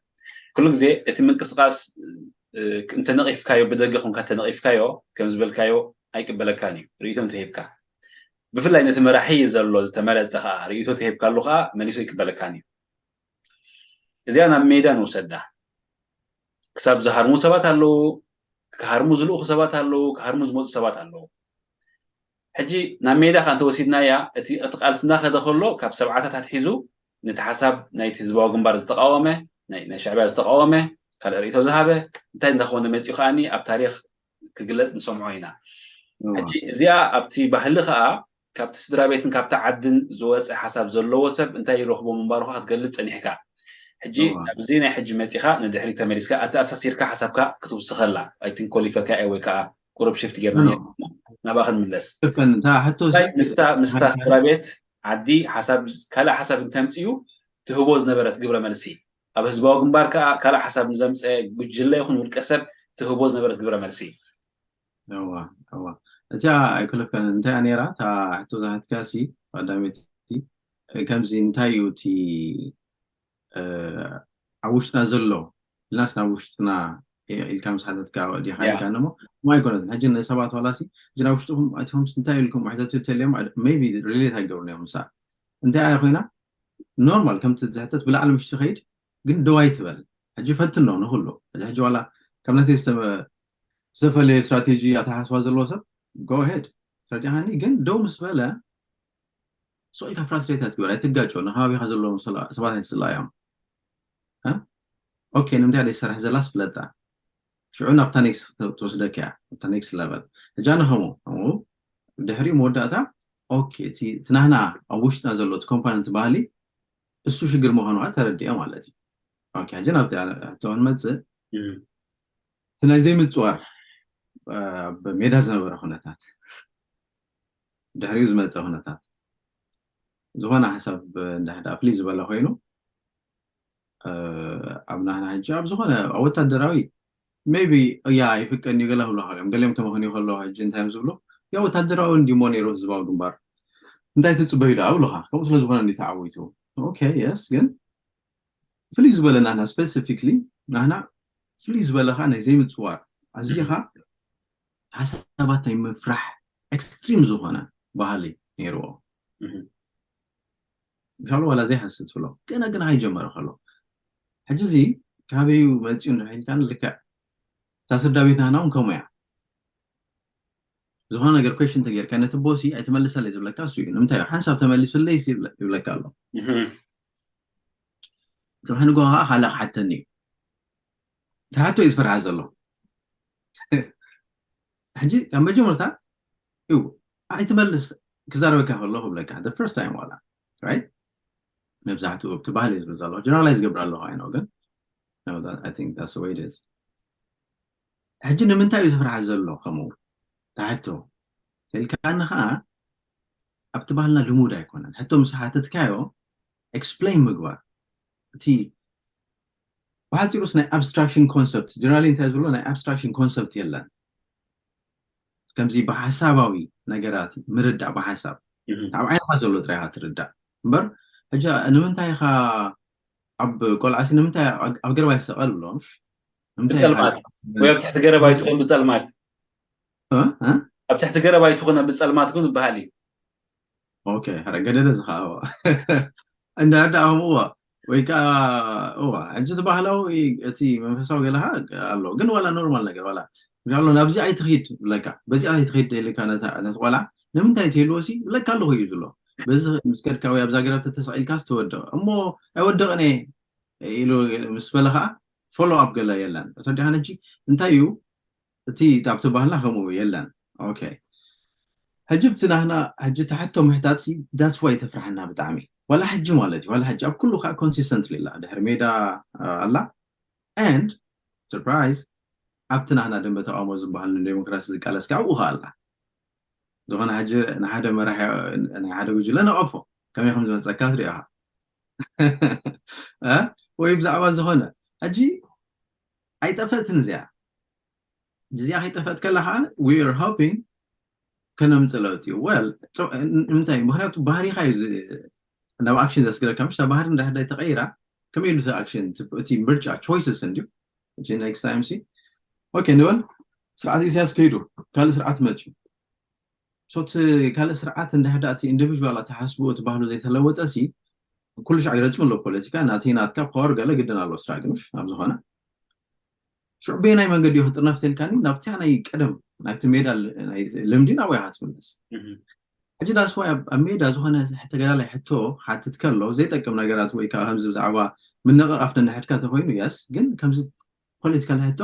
ኩሉ ግዜ እቲ ምንቅስቃስ እንተነቂፍካዮ ብደገ ኮንካ እንተነቂፍካዮ ከም ዝበልካዮ ኣይቅበለካን እዩ ርእይቶ እንተሂብካ ብፍላይ ነቲ መራሒ ዘሎ ዝተመረፀ ከዓ ርእይቶ ተሂብካሉ ከዓ መሊሱ ይቅበለካን እዩ እዚኣ ናብ ሜዳ ንውሰዳ ክሳብ ዝሃርሙ ሰባት ኣለዉ ክሃርሙ ዝልእኹ ሰባት ኣለዉ ክሃርሙ ዝመፁ ሰባት ኣለዉ ሕጂ ናብ ሜዳ ከ እንተወሲድናያ እቲ እቲ ቃልሲ እናኸደ ከሎ ካብ ሰብዓታት ኣትሒዙ ነቲ ሓሳብ ናይቲ ህዝባዊ ግንባር ዝተቃወመ ናይ ሸዕብያ ዝተቃወመ ካልእ ርእቶ ዝሃበ እንታይ እንዳኾነ መፂኡ ከዓኒ ኣብ ታሪክ ክግለፅ ንሰምዖ ኢና ሕጂ እዚኣ ኣብቲ ባህሊ ከዓ ካብቲ ስድራ ቤትን ካብቲ ዓድን ዝወፀ ሓሳብ ዘለዎ ሰብ እንታይ ይረኽቦ ምንባሩካ ክትገልፅ ፀኒሕካ ሕጂ ኣብዚ ናይ ሕጂ መፂኻ ንድሕሪ ተመሊስካ ኣተኣሳሲርካ ሓሳብካ ክትውስኸላ ኣይትን ኮሊፈካ እየ ወይ ከዓ ቁሩብ ሽፍት ጌርና ናብኣ ክንምለስ ምስታ ስድራ ቤት ዓዲ ሓሳብ ካልእ ሓሳብ እንተምፅኡ ትህቦ ዝነበረት ግብረ መልሲ ኣብ ህዝባዊ ግንባር ከዓ ካልእ ሓሳብ ንዘምፀ ጉጅለ ይኹን ውልቀ ሰብ ትህቦ ዝነበረት ግብረ መልሲ እዋ እዋ እቲኣ ኣይኮለፍካን እንታይ ነራ እታ ሕቶ ዝሃትካ ሲ ቀዳመይቲ ከምዚ እንታይ እዩ እቲ ኣብ ውሽጥና ዘሎ ኢልናስ ናብ ውሽጥና ኢልካ ምስ ሓተትካ ዲኻ ኢልካ እሞ እሞ ኣይኮነትን ሕጂ ንሰባት ዋላሲ ሕጂ ናብ ውሽጥኹም ኣቲኹም እንታይ ኢልኩም ሕተቱ ተልዮም ቢ ሪሌት ኣይገብሩን እዮም ምሳ እንታይ ኣያ ኮይና ኖርማል ከምቲ ዝሕተት ብላዕሊ ምሽ ትኸይድ ግን ደው ኣይትበል ሕጂ ፈትኖ ንኩሉ ሕጂ ዋላ ካብ ነቲ ዝተፈለየ ስትራቴጂ ኣተሓስባ ዘለዎ ሰብ ጎ ሄድ ተረዲኻኒ ግን ደው ምስ በለ ስቕ ኢልካ ፍራስትሬት ኣይትግበር ኣይትጋጮ ንከባቢኻ ዘለዎም ሰባት ኣይትፅላዮም ኦኬ ንምንታይ ደይ ዝሰርሕ ዘላስ ፍለጣ ሽዑ ናብታ ኔክስት ትወስደካ እያ ናብታ ኔክስት ለቨል ሕጃ ንኸሙ ድሕሪ መወዳእታ ኦኬ እቲ ናህና ኣብ ውሽጥና ዘሎ እቲ ኮምፖነንት ባህሊ እሱ ሽግር ምዃኑ ከዓ ተረዲኦ ማለት እዩ ሕጂ ናብቲ ሕቶ ክንመፅእ እቲ ናይ ዘይምፅዋር ኣብ ሜዳ ዝነበረ ኩነታት ድሕሪኡ ዝመፀ ኩነታት ዝኾነ ሓሳብ እንዳሕዳ ፍልይ ዝበለ ኮይኑ ኣብ ናህና ሕጂ ኣብ ዝኾነ ኣብ ወታደራዊ maybe እያ ይፍቀን እዩ ገለ ክብሉ እዮም ገሊኦም ከመኽንዩ ከለዉ ሕጂ እንታይ እዮም ዝብሉ ያ ወታደራዊ እንዲሞ ነይሩ ህዝባዊ ግንባር እንታይ ትፅበዩ ዳ ብሉኻ ከምኡ ስለ ዝኾነ እንዲ ተዓዊቱ ኦኬ የስ ግን ፍልይ ዝበለ ናህና specifically ናህና ፍልይ ዝበለኻ ናይ ዘይምፅዋር ኣዚኻ ሓሳባት ናይ ምፍራሕ ኤክስትሪም ዝኾነ ባህሊ ነይርዎ ምሻሉ ዋላ ዘይሓስት ብሎ ገና ገና ኣይጀመረ ከሎ ሕጂ እዚ ካበዩ መፂኡ እንድሕር ኢልካ ልክዕ እታ ስድራ ቤት ናህና እውን ከምኡ እያ ዝኾነ ነገር ኩሽን ተጌርካ ነቲ ቦሲ ኣይትመልሰለይ ዝብለካ እሱ እዩ ንምንታይ ሓንሳብ ተመሊሱለይ ይብለካ ኣሎ ፅባሕ ንጎ ከዓ ካልእ ክሓተኒ እዩ እቲ ሓቶ እዩ ዝፈርሓ ዘሎ ሕጂ ካብ መጀመርታ እዩ ኣይትመልስ ክዛረበካ ከሎ ክብለካ the first time ዋላ right መብዛሕትኡ እቲ ባህሊ ዝብል ዘሎ ጀነራላይዝ ገብር ኣለኹ ኣይኖ ግን ሕጂ ንምንታይ እዩ ዝፍርሓ ዘሎ ከምኡ ተሕቶ ተልካኒ ከዓ ኣብቲ ባህልና ልሙድ ኣይኮነን ሕቶ ምስ ሓተትካዮ ኤክስፕሌን ምግባር እቲ ብሓፂሩስ ናይ ኣብስትራክሽን ኮንሰፕት ጀነራሊ እንታይ ዝብሎ ናይ ኣብስትራክሽን ኮንሰፕት የለን ከምዚ ብሓሳባዊ ነገራት ምርዳእ ብሓሳብ ኣብ ዓይንኻ ዘሎ ጥራይካ ትርዳእ እምበር ሕጂ ንምንታይ ኢኻ ኣብ ቆልዓሲ ንምንታይ ኣብ ገረባ ይሰቐል ብሎ ብፀልማት ወይ ኣብ ትሕቲ ገረባ ይትኾን ብፀልማት ኣብ ትሕቲ ገረባ ይትኾነ ብፀልማት ግን ዝበሃል እዩ ኦኬ ረ ገደደ ዝኸኣዎ እንዳ ዳ ከምኡ ወይ ከዓ እዋ ሕጂ እቲ ባህላዊ እቲ መንፈሳዊ ገለካ ኣሎ ግን ዋላ ኖርማል ነገር ዋላ ምሻሎ ናብዚ ኣይትኽይድ ብለካ በዚ ኣይትኽይድ ኢልካ ነቲ ቆልዓ ንምንታይ ትህልዎ ሲ ብለካ ኣለኹ እዩ ዝብሎ በዚ ምስ ከድካ ወይ ኣብዛ ገረብ ተተሳኢልካ ዝተወደቐ እሞ ኣይወደቕን እየ ኢሉ ምስ በለ ከዓ ፎሎ ኣፕ ገለ የለን ተረዲኻ ሕጂ እንታይ እዩ እቲ ኣብቲ ባህልና ከምኡ የለን ኦኬ ሕጂ ብቲ ናህና ሕጂ ትሕቶ ምሕታት that's why ተፍርሓና ብጣዕሚ ዋላ ሕጂ ማለት እዩ ዋላ ሕጂ ኣብ ኩሉ ከዓ ኮንሲስተንትሊ ኣላ ድሕሪ ሜዳ ኣላ and surprise ኣብቲ ናህና ደንበ ተቃውሞ ዝበሃል ንዴሞክራሲ ዝቃለስ ከዓ ኣብኡ ከዓ ኣላ ዝኾነ ሕጂ ንሓደ መራሒ ናይ ሓደ ጉጅለ ነቐፎ ከመይ ከም ዝመፀካ ትሪኦ ወይ ብዛዕባ ዝኾነ ሕጂ ኣይጠፈእትን እዚኣ እዚኣ ከይጠፈእት ከላ ከዓ we are hoping ከነምፅእ ለውጢ እዩ well ንምንታይ ምክንያቱ ባህሪካ እዩ ናብ ኣክሽን ዘስግረካ ምሽ ባህሪ እንዳሕዳይ ተቀይራ ከመይ ኢሉ ኣክሽን እቲ ምርጫ choices እንድዩ next time ሲ okay ንበል ስርዓት ኢሳያስ ከይዱ ካልእ ስርዓት መፅዩ ሶቲ ካልእ ስርዓት እንዳሕዳ እቲ ኢንዲቪዥዋል ኣተሓስብኡ እቲ ባህሉ ዘይተለወጠ ሲ ኩሉ ሻዕ ይረፅም ኣሎ ፖለቲካ ናተይ ናትካ ፓወር ገለ ግድን ኣሎ ስትራግል ምሽ ኣብ ዝኾነ ሽዑ በየናይ መንገዲ እዩ ክጥርነፍ ተልካኒ ናብቲያ ናይ ቀደም ናብቲ ሜዳ ልምዲ ናብ ወይካ ትምለስ ሕጂ ዳስዋይ ኣብ ሜዳ ዝኾነ ተገዳላይ ሕቶ ሓትት ከሎ ዘይጠቅም ነገራት ወይ ከዓ ከምዚ ብዛዕባ ምንቕቓፍ ነንሕድካ ተኮይኑ የስ ግን ከምዚ ፖለቲካል ሕቶ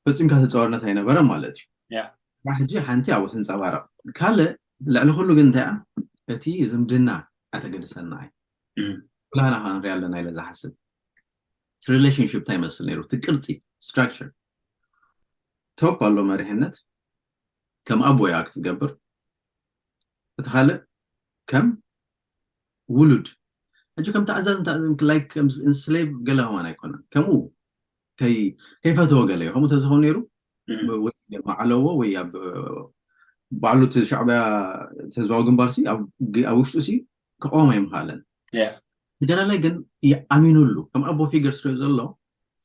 ፈፂምካ ተፀዋርነት ኣይነበረን ማለት እዩ ሕጂ ሓንቲ ኣብኡ ትንፀባረቕ ካልእ ልዕሊ ኩሉ ግን እንታይ እቲ ዝምድና ኣተገድሰና እዩ ኩላህና ከንሪኣ ኣለና ኢለ ዝሓስብ ሪሌሽንሽፕ እንታይ ይመስል ነይሩ እቲ ቅርፂ ስትራክቸር ቶፕ ኣሎ መሪሕነት ከም ኣቦ ኣክት ዝገብር እቲ ካልእ ከም ውሉድ ሕጂ ከም ተኣዛዝ ስሌቭ ገለ ከማን ኣይኮነን ከምኡ ከይፈተዎ ገለ እዩ ከምኡ ተዝኸውን ነይሩ ማዕለዎ ወይ ኣብ ባዕሉ እቲ ሻዕብያ፣ እቲ ህዝባዊ ግንባር ሲ ኣብ ግ- ኣብ ውሽጡ ሲ ክቆም ኣይምኻለን። Yeah. ተጋዳላይ ግን ይኣሚኑሉ ከም ኣቦ ፊገር ስለ ዘሎ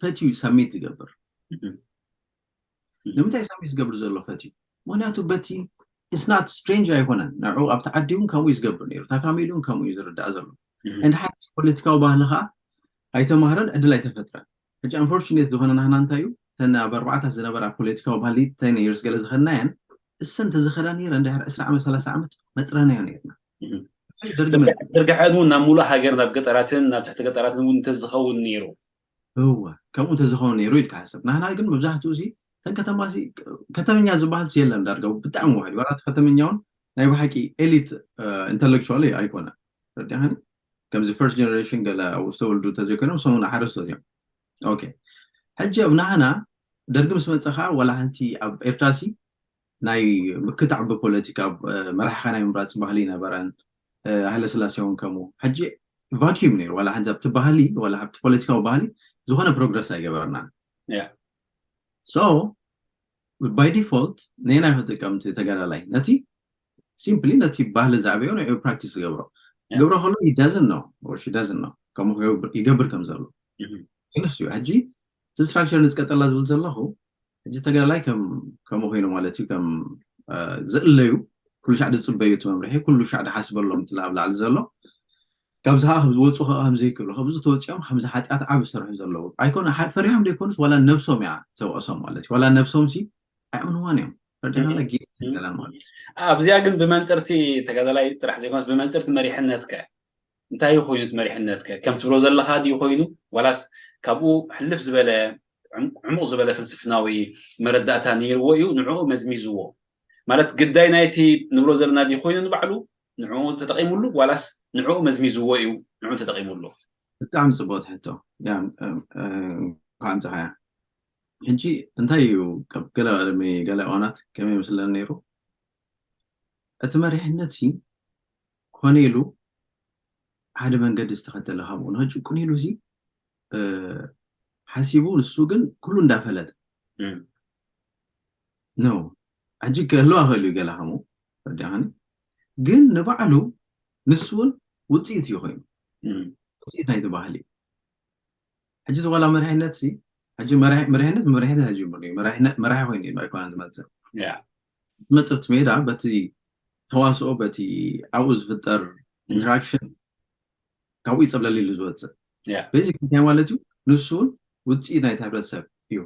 ፈትዩ ሳሚት ዝገብር። Mhm. ንምንታይ ሳሚት ዝገብር ዘሎ ፈትዩ? ምክንያቱ በቲ it's not strange ኣይኮነን። ንዑ ኣብቲ ዓዲ እውን ከምኡ እዩ ዝገብር ነይሩ፣ እታ ፋሚሊ እውን ከምኡ እዩ ዝርዳእ ዘሎ። Mhm. እንድሓር ፖለቲካዊ ባህሊ ከዓ ኣይተማህረን፣ ዕድል ኣይተፈጥረን። ሕጂ ኣንፎርቹኔት ዝኾነ ናህና እንታይ እዩ፣ እተን ኣብ ኣርባዕታት ዝነበራ ፖለቲካዊ ባህሊ ተን ይርስ ገለ ዝኸድናየን እሰን ተዝኸዳ ነይረ እንድሕር ዕስራ ዓመት ሰላሳ ዓመት መጥረናዮ ነርና። Mhm. ደርጊ ዝርግሐ መፅእ ዝርግሐ ዕድሙ ናብ ሙሉእ ሃገር ናብ ገጠራትን ናብ ትሕቲ ገጠራትን እውን እንተዝኸውን ነይሩ እወ ከምኡ እንተዝኸውን ነይሩ ኢልካ ሓሰብ። ናህና ግን መብዛሕትኡ ሲ እተን ከተማ ሲ ከተመኛ ዝበሃል ሲ የለን ዳርጋ ብጣዕሚ ውሕድ ዋላ እቲ ከተመኛ እውን ናይ ብሓቂ ኤሊት ኢንተሌክቹዋል ኣይኮነ ረዲኻኒ ከምዚ ፈርስት ጀነሬሽን ገለ ኣብኡ ዝተወልዱ እንተዘይኮይኖም ሰሙን ሓረስቶት እዮም። ኦኬ ሕጂ ኣብ ናህና ደርጊ ምስ መፀ ከዓ ዋላ ሓንቲ ኣብ ኤርትራ ሲ ናይ ምክታዕ ብፖለቲካ ብ- መራሕኻ ናይ ምምራፅ ባህሊ ይነበረን። ሃይለስላሴ እውን ከምኡ ሕጂ ቫኪዩም ነይሩ ዋላ ሓንቲ ኣብቲ ባህሊ ዋላ ኣብቲ ፖለቲካዊ ባህሊ ዝኾነ ፕሮግረስ ኣይገበርናን። Yeah. So by default ነየናይ ክጥቀም እቲ ተጋዳላይ ነቲ ሲምፕሊ ነቲ ባህሊ ዝዓበዮ ንዑ ፕራክቲስ ዝገብሮ Yeah. ገብሮ ከሎ ይዳዝን ነው ወርሺ ዳዝን ነው ከምኡ ክገብር- ይገብር ከም ዘሎ Mhm. ግን እሱ እዩ ሕጂ እቲ ስትራክቸር ንዝቀጠላ ዝብል ዘለኹ ሕጂ ተጋዳላይ ከም ከምኡ ኮይኑ ማለት እዩ ከም እ፣ ዝእለዩ ኩሉ ሻዕ ዝፅበዩ እቲ መምርሒ ኩሉ ሻዕ ዝሓስበሎም እቲ ኣብ ላዕሊ ዘሎ ካብዚ ከዓ ዝወፁ ከዓ ከምዘይክእሉ ካብዚ ተወፂኦም ከምዚ ሓጢኣት ዓብ ዝሰርሑ ዘለዉ ኣይኮነ ፈሪሖም ዘይኮኑስ ዋላ ነብሶም እያ ተወቅሶም ማለት እዩ ዋላ ነብሶም ሲ ኣይኣምንዋን እዮም ፈርዲናንድ ጌት ይበላል ማለት እዩ ኣብዚኣ ግን ብመንፅርቲ ተጋዳላይ ጥራሕ ዘይኮነስ ብመንፅርቲ መሪሕነትከ እንታይ ኮይኑ እቲ መሪሕነትከ ከም ትብሎ ዘለካ ድዩ ኮይኑ ዋላስ ካብኡ ሕልፍ ዝበለ ዕም- ዕሙቕ ዝበለ ፍልስፍናዊ መረዳእታ ነይርዎ እዩ ንዕኡ መዝሚዝዎ ማለት ግዳይ ናይቲ ንብሎ ዘለና ድዩ ኮይኑ ንባዕሉ ንዕኡ ተጠቂሙሉ ዋላስ ንዕኡ መዝሚዝዎ እዩ ንዕኡ ተጠቂሙሉ ብጣዕሚ ፅቡቅ ሕቶ ያ እንኳዕ ምፅኻያ ሕጂ እንታይ እዩ ካብ ገለ ቅድሚ ገለ እዋናት ከመይ ይመስለኒ ነይሩ እቲ መሪሕነት ሲ ኮነ ኢሉ ሓደ መንገዲ ዝተኸተለ ካብኡ ንኸጭቁን ኢሉ ሲ ሓሲቡ ንሱ ግን ኩሉ እንዳፈለጠ ነው ሕጂ ክህልዋ ክእል እዩ ገለ ከምኡ ረዲኻኒ ግን ንባዕሉ ንሱ እውን ውፅኢት እዩ ኮይኑ ውፅኢት ናይቲ ባህሊ እዩ ሕጂ ዝኮላ መርሐይነት ሕጂ መርሐይነት መርሐይነት ተጀምሩ እዩ መርሐ ኮይኑ እዩ ኣይኮነ ዝመፅእ ዝመፅእ እቲ ሜዳ በቲ ተዋስኦ በቲ ኣብኡ ዝፍጠር ኢንተራክሽን ካብኡ ይፀብለል ኢሉ ዝወፅእ በዚ እንታይ ማለት እዩ ንሱ እውን ውፅኢት ናይቲ ሕብረተሰብ እዩ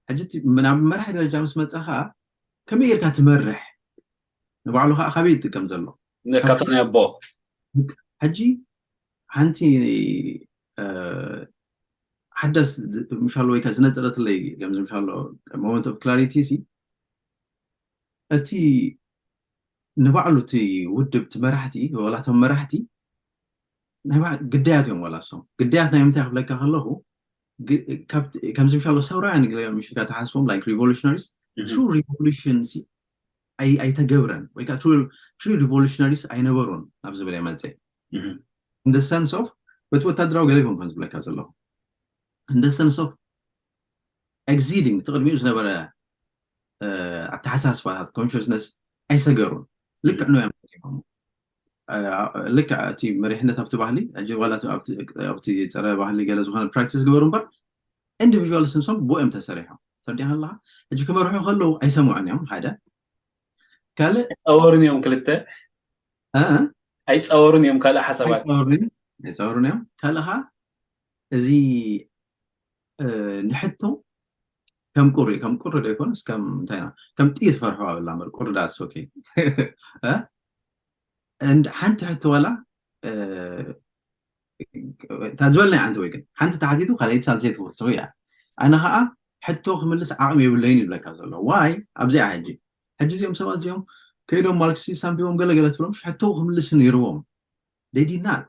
ሕጂ ናብ መራሒ ደረጃ ምስ መፀ ከዓ ከመይ ጌርካ ትመርሕ ንባዕሉ ከዓ ካበይ ይጥቀም ዘሎ ካብቶም ናይ ኣቦ ሕጂ ሓንቲ ሓዳስ ምሻሎ ወይ ዝነፀረትለይ ከምዚ ምሻሎ moment of clarity ሲ እቲ ንባዕሉ እቲ ውድብ እቲ መራሕቲ ወላቶም መራሕቲ ግዳያት እዮም ዋላ ሶም ግዳያት ናይ ምንታይ ክብለካ ከለኹ ከምዚ ምሻሎ ሰውራውያን ምሽልካ ተሓስቦም like revolutionaries true revolution ኣይተገብረን ወይ ከዓ true revolutionaries ኣይነበሩን ናብ ዝብል መፀ in the sense of በቲ ወታደራዊ ገለ ይኮንኮን ዝብለካ ዘለኹ in the sense of exceeding እቲ ቅድሚኡ ዝነበረ ኣተሓሳስባታት consciousness ኣይሰገሩን ልክዕ ነው እዮም ልክዕ እቲ መሪሕነት ኣብቲ ባህሊ ሕጂ ዋላ ኣብቲ ፀረ ባህሊ ገለ ዝኾነ ፕራክቲስ ግበሩ እምበር ኢንዲቪዥዋል ስንሶም ብኡ እዮም ተሰሪሖም ተርዲኻ ኣለካ ሕጂ ክመርሑ ከለዉ ኣይሰምዑን እዮም ሓደ ካልእ ኣይፀወሩን እዮም ክልተ እ? ኣይፀወሩን እዮም ካልእ ሓሳባት ኣይፀወሩን እዮም ኣይፀወሩን እዮም ካልእ ከዓ እዚ እ፣ ንሕቶ ከም ቁሪ ከም ቁሪ ዶ ይኮንስ ከም እንታይ ነው ከም ጥይት ፈርሖ ኣብላ እምበር ቁሪ ዳስ ኦኬ እ? እንድ- ሓንቲ ሕቶ ዋላ እ፣ እታ ዝበልናይ ዓንቲ ወይ ግን ሓንቲ ተሓቲቱ ካልኣይቲ ሳልሰይቲ ክወስኹ እያ ኣነ ከዓ ሕቶ ክምልስ ዓቕሚ የብለይን ይብለካ ዘሎ ዋይ ኣብዚኣ ሕጂ ሕጂ እዚኦም ሰባት እዚኦም ከይዶም ማርክሲስት ኣንቢቦም ገለገለ ትብሎም ሕቶ ክምልስ ነይርዎም they did not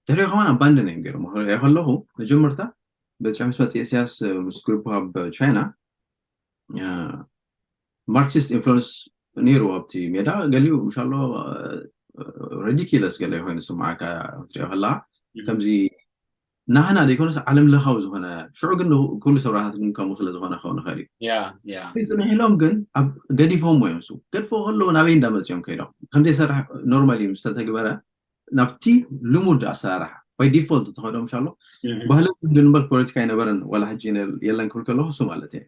ድሕሪኡ ከማን ኣባንደን እዮም ገይሮም ክሪኦ ከለኹ መጀመርታ በፂሑ ምስ መፅእ ኢሳያስ ምስ ግሩፕ ኣብ ቻይና ማርክሲስት ኢንፍሉንስ ነይሩ ኣብቲ ሜዳ ገሊኡ ምሻሎ ሪዲኪለስ ገለ ኮይኑ ስማዓካ ክትሪኦ ከለካ ከምዚ ናህና ዘይኮነስ ዓለም ለኻዊ ዝኾነ ሽዑ ግን ኩሉ ሰብራታት ግን ከምኡ ስለ ዝኾነ ክኸውን ይኽእል እዩ። ያ ያ ጽንሕ ኢሎም ግን ኣብ ገዲፎም እዮም እሱ ገድፎ ከለዉ ናበይ እንዳመፅኦም ከይዶም ከምዘይሰርሕ normally ምስ ተተግበረ ናብቲ ልሙድ ኣሰራርሓ by default ተኸዶም ሻሎ ባህልን ልምድን እምበር ፖለቲካ ኣይነበረን ዋላ ሕጂ የለን ክብል ከለኹ እሱ ማለት እየ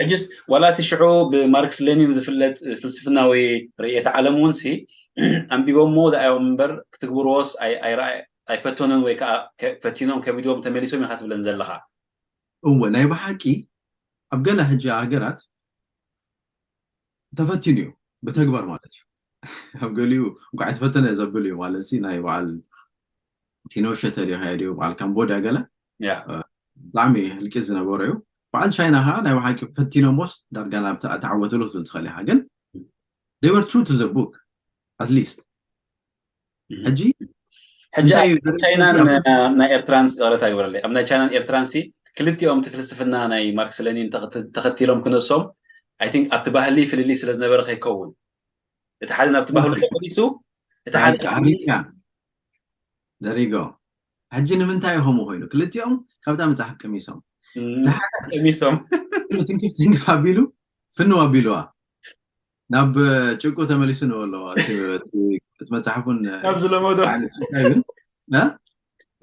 ሕጅስ ዋላ እቲ ሽዑ ብማርክስ ሌኒን ዝፍለጥ ፍልስፍናዊ ርእየተ ዓለም እውን ሲ ኣንቢቦሞ ደኣዮም እምበር ክትግብርዎስ ኣይፈተኑን ወይ ከዓ ፈቲኖም ከቢድዎም ተመሊሶም ኢኻ ትብለን ዘለኻ እወ ናይ ብሓቂ ኣብ ገለ ሕጂ ሃገራት ተፈቲኑ እዩ ብተግባር ማለት እዩ ኣብ ገሊኡ እንኳዕ የተፈተነ ዘብል እዩ ማለት ናይ በዓል ፒኖሸተ ድዮ ድዩ በዓል ካምቦድያ ገለ ብጣዕሚ ህልቂት ዝነበሮ እዩ በዓል ቻይና ከዓ ናይ ብሓቂ ፈቲኖሞስ ዳርጋ ናብ ተዓወትሉ ክትብል ትኽእል ኢኻ ግን they were true to the book at least ሕጂ ሕጂ ቻይናን ናይ ኤርትራን ይቕረታ ይግበረለይ ኣብ ናይ ቻይናን ኤርትራን ሲ ክልቲኦም እቲ ፍልስፍና ናይ ማርክስ ለኒን ተኸቲሎም ክነሶም ኣይ ቲንክ ኣብቲ ባህሊ ፍልልይ ስለ ዝነበረ ከይከውን እቲ ሓደ ናብቲ ባህሉ ተመሊሱ እቲ ሓደ ደሪጎ ሕጂ ንምንታይ ከምኡ ኮይኑ ክልቲኦም ካብታ መፅሓፍ ቀሚሶም ቀሚሶም ትንክፍ ትንክፍ ኣቢሉ ፍንው ኣቢልዋ ናብ ጭቁ ተመሊሱ ንበለዋ እቲ መፅሓፉን ናብ ዝለመዶ